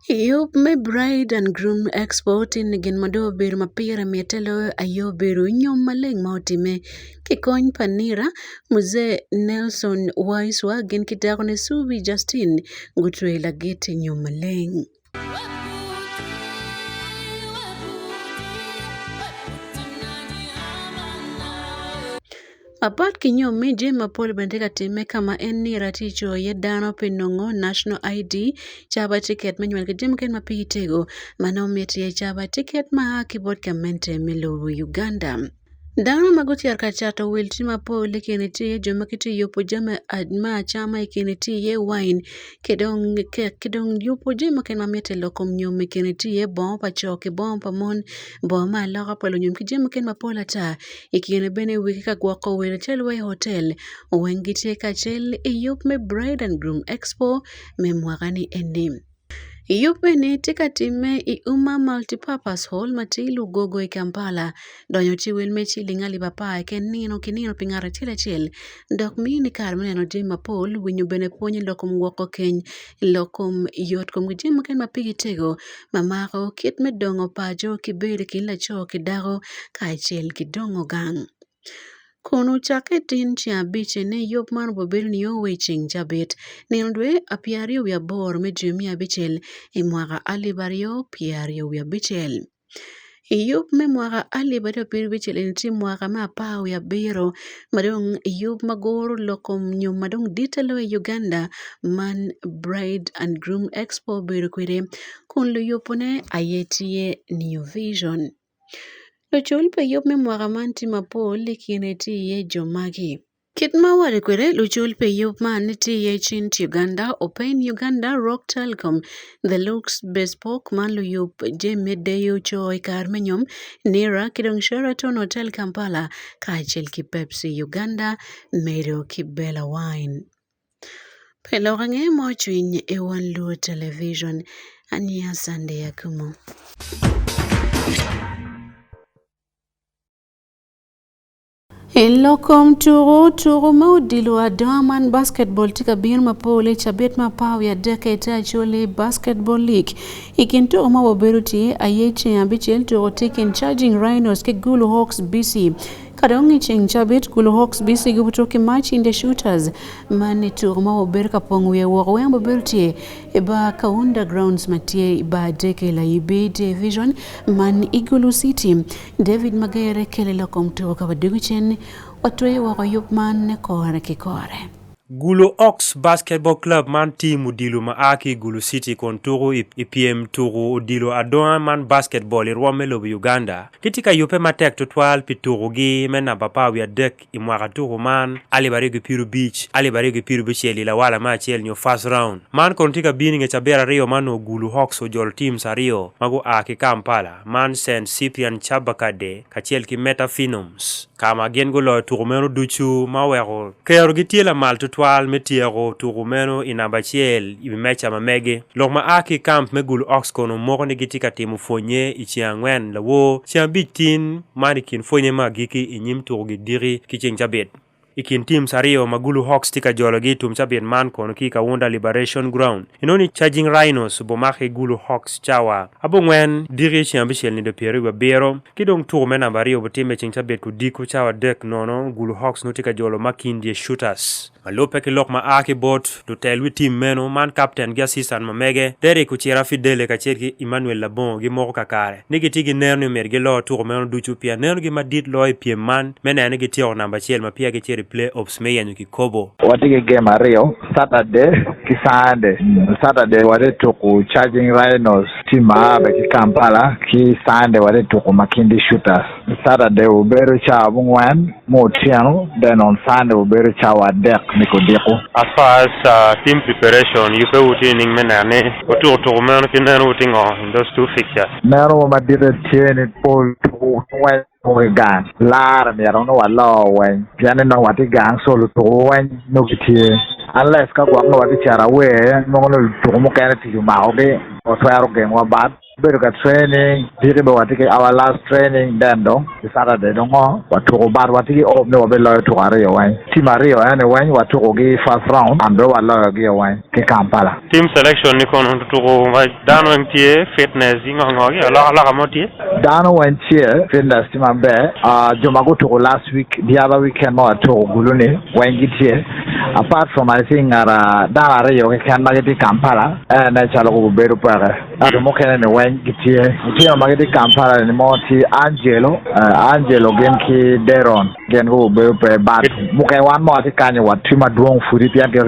Yub me Bride and Groom Expo tin gin ma dong obedo ma pire mitte loyo aye obedo nyom maleng ma otime ki kony pa nira Muzee Nelson Waiswa gin ki dakone Subi Justine gutweyo lagit i nyom maleng. Apat ki nyom-mi, jami mapol bene tye ka timme ka ma en nira tye ka coyo iye dano pi nongo national ID, caba tiket me nywal ki jami mukene ma pigi tego ma nongo mitte iye caba tiket ma a ki bot gamente me lobo Uganda. Dano ma gucito ka cato wil tye mapol i kine tye jo ma gitye yubo jami me acama i kine tye iye wain ki dong kek ki dong yubo jami mukene ma mitte i lok kom nyom i kine tye iye bongo pa co ki bongo pa mon bongo me aloka pa lunyom ki jami mukene mapol ata i kine bene wigi ka gwoko welo calo wa i hotel weng gitye kacel i yub me Bride and Groom Expo me mwaka ni eni. Yub eni tye ka timme i Umma Multipurpose Hall ma tye i Lugogo i Kampala. Donyo ci wel me ciling alip apar keken nino ki nino pi ngat acel acel dok mini kare me neno jami mapol, winyo bene pwony i lok kom gwoko keny, lok kom yot kom ki jami mukene ma pigi tego ma mako kit me dongo paco ki bedo i kin laco ki dako kacel ki dongo gang. Kun ocakke tin ceng abicce ni yub man obibedo nio wa i ceng cabit, nino dwe apyeraryo wiye aboro me dwe me abicel i mwaka 2026. I yub me mwaka 2026 eni tye mwaka me apar wiye abiro ma dong yub ma guro lok kom nyom ma dong ditte loyo i Uganda man Bride and Groom Expo obedo kwede kun luyubone aye tye New Vision. Lucul pa yub me mwaka man tye mapol i kine tye iye jo magi. Kit ma owaco kwede, lucul pa yub man tye iye Chint Uganda, Open Uganda, Rock Telecom, The Lux Bespoke man luyub jami me deyo co i kare me nyom, Nira ki dong Sheraton Hotel Kampala kacel ki Pepsi Uganda medo ki Bella Wine. Pe lok ange mo cwiny i wan luo television ania Sunday Akumu. I lok kom tuku, tuku ma odilo adonga man basketball tye ka bino mapol i cabit ma apar wiye adek i te Acholi Basketball League. I kin tuku ma wabedo tye aye ceng abicel tuku tye kin Charging Rhinos ki Gulu Hawks BC. Ka dong i ceng cabit, Gulu Hawks BC gubuto ki Makindye Shooters man i tuku ma obedo ka pongo wiye woko weng obedo tye i bar Kaunda Grounds ma tye i bar Deke Layibi Division man i Gulu City. David Magere kele lok kom tuku ka wadwogo cen watweyo woko yub man kore ki kore. Gulu Hawks Basketball Club man tim odilo ma a ki i Gulu City kun tuku i pyem tuku odilo adonga man basketball i rwom me lobo Uganda. Gitye ka yubbe matek tutwal pi tukugi me namba apar wiye adek i mwaka tuku man 2050, 2060 i lawala me acel nyo first round. Man kono tye ka bino i nge cabit aryo ma onongo Gulu Hawks ojolo teams aryo ma gua ki Kampala, man Saint Cyprian Kyabakadde kacel ki Meta Phenoms, ka ma gin guloyo tuku meno ducu ma oweko kerogi tye lamal tutwal me tyeko tuku meno i namba acel i wi meja ma megi. Lok ma a ki i kamp me Gulu Hawks kono moko ni gitye ka timo pwonye i ceng angwen lawor, ceng abic tin, man i kin pwonye me agikki i nyim tukugi diki ki ceng cabit. I kin teams aryo ma Gulu Hawks tye ka jologi i tum cabit man kono ki i Kaunda Liberation Ground, inongo ni Charging Rhinos obomako ki Gulu Hawks cawa abongwen diki ceng abicel nido pyeraryo wiye abiro, ki dong tuko me namba aryo obitimme ceng cabit kudiko cawa adek nono Gulu Hawks nongo tye ka jolo Makindye Shooters. Ma lubbe ki lok ma a ki bot lutel wi tim meno, man kapten ki asistan ma mege, Derrick Ocira Fidele kacel ki Emmanuel Labongo gimoko kakare ni gitye ki neno ni omyero gilor tuko meno ducu pien nenogi madit loyo i pyem man me neno ni gityeko namba acel ma peya gicito i play-offs me yenyo kikopo. Watye ki game aryo, Saturday ki Sunday. Saturday watye tuku Charging Rhinos team ma a bene ki Kampala ki Sunday watye tuku Makindye Shooters. Saturday obedo cawa mungwen me otyeno then on Sunday obedo cawa adek me kodiko. As far as team preparation, yubbe wu tye nining me neno ni wutuko tuko meno ki neno wu tye ngo in those two fixtures? Neno wa madite tye ni pol tuko weng tuko ki gang, lare myero nongo waloo weng pien ni nongo watye gang so lutuko weng nongo gitye unless ka gwok nongo watye cito away nongo ni lutuko mukene tic omakogi watwero gengwa but Wabedo ka training, diki bene watye ki our last training then dong i Saturday dong ngo watuko but watye ki hope ni wabiloyo tuko aryo weng. Team aryo eni weng watuko gi first round and dong waloyo gi weng ki Kampala. Team selection ni kono tutuko ma dano weng tye fitness gi ngo ngo gi alokaloka mo tye? Dano weng tye fitness tye maber, jo ma gutuko last week the other weekend ma watuko gulu ni weng gitye apart from I think dano aryo keken ma gitye Kampala ene calo gubedo peke. Jo mukene ni weng gitye. Lutino ma gitye Kampala ni mo tye Angelo, Angelo gin ki Deron gin gubedo pe but mukene wan mo watye kanyo watye madwong pudi pien ki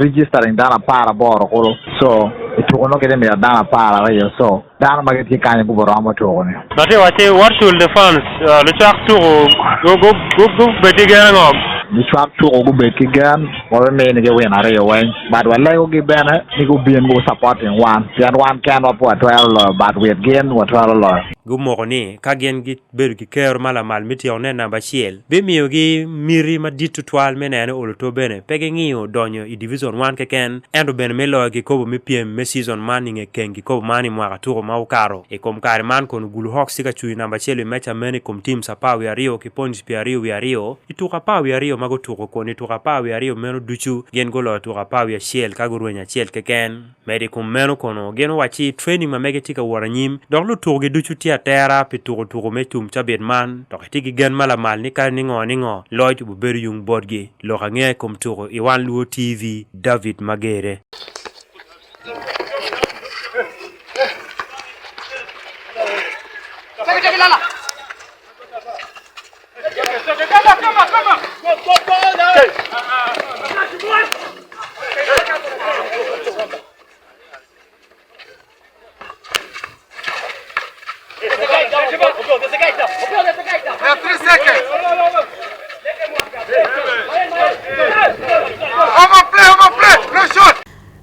registering dano aparaboro kulu so i tuko nongo gitye mito dano apararyo so dano ma gitye kanyo gubiromo tuko ni. Latin wacci, What should the fans, lucwak tuko, gubed ki gen ango? Lucwak tuko gubed ki gen, wabiminigi win aryo weng, but walegogi bene ni gubin gu supporting wan, pien wan kenwa pe watwero loyo, but with gin watwero loyo. Gumoko ni ka gin gibedo ki kero ma lamal me tyeko ne namba acel, bimiyogi miti madit tutwal me neno ni olo to bene pe gingiyo donyo i Divizon One keken ento bene me loyo kikopo me pyem me cizon man i nge keng kikopo man i mwaka tuko ma okato. I kom kare man kono Gulu Hawks tye ka cung i namba acel i meca meno i kom teams 12 ki points 22 i tuko 12 ma gutuko kun i tuko 12 meno ducu gin guloyo tuko 11 ka gurwenyo acel keken. Medo i kom meno kono, gin owacci training ma mege tye ka wot anyim dok lutukugi ducu tye atera pi tuko tuko me tum cabit man dok itye ki gen ma lamal ni kadi ningo ningo loc obibedo yung botgi. Lok angeya i kom tuko i Wan Luo TV, David Magere.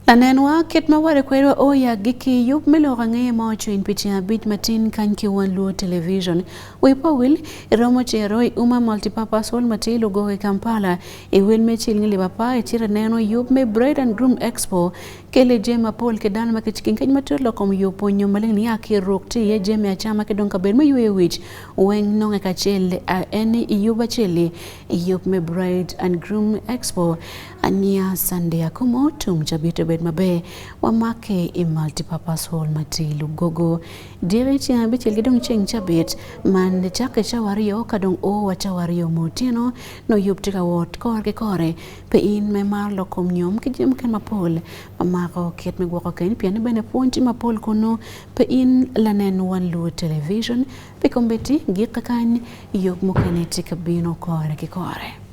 Lanenwa kit ma wade kwedwa o i agikki yub me lok angeya ma ocwiny pi ceng abic matin kany ki Wan Luo Television. Wi pa wil iromo cito i Uma Multipurpose Hall ma tye i Lugogo i Kampala i wel me ciling alip apar icito ineno yub me Bride and Groom Expo kele jami mapol ki dano ma kiciking kec matut lok kom yub pwonyo maleng niya ki ruk tye iye jami acama ki dong kabedo me yweyo wic weng nonge kacel en i yub acel-li i yub me Bride and Groom Expo. Ania Sunday Akumo tum cabit obed maber wamake i Multipurpose Hall ma tye i Lugogo Dyere ceng abicel ki dong ceng cabit man cakke cawa aryo ka dong o wa cawa aryo ma otyeno nongo yub tye ka wot kore ki kore pe in me mar lok kom nyom ki jami mukene mapol ma mako kit me gwoko keny pien ni bene pwony tye mapol kunu pe in lanen Wan Luo Television pi kombeddi gik kakany yub mukene tye ka bino kore ki kore.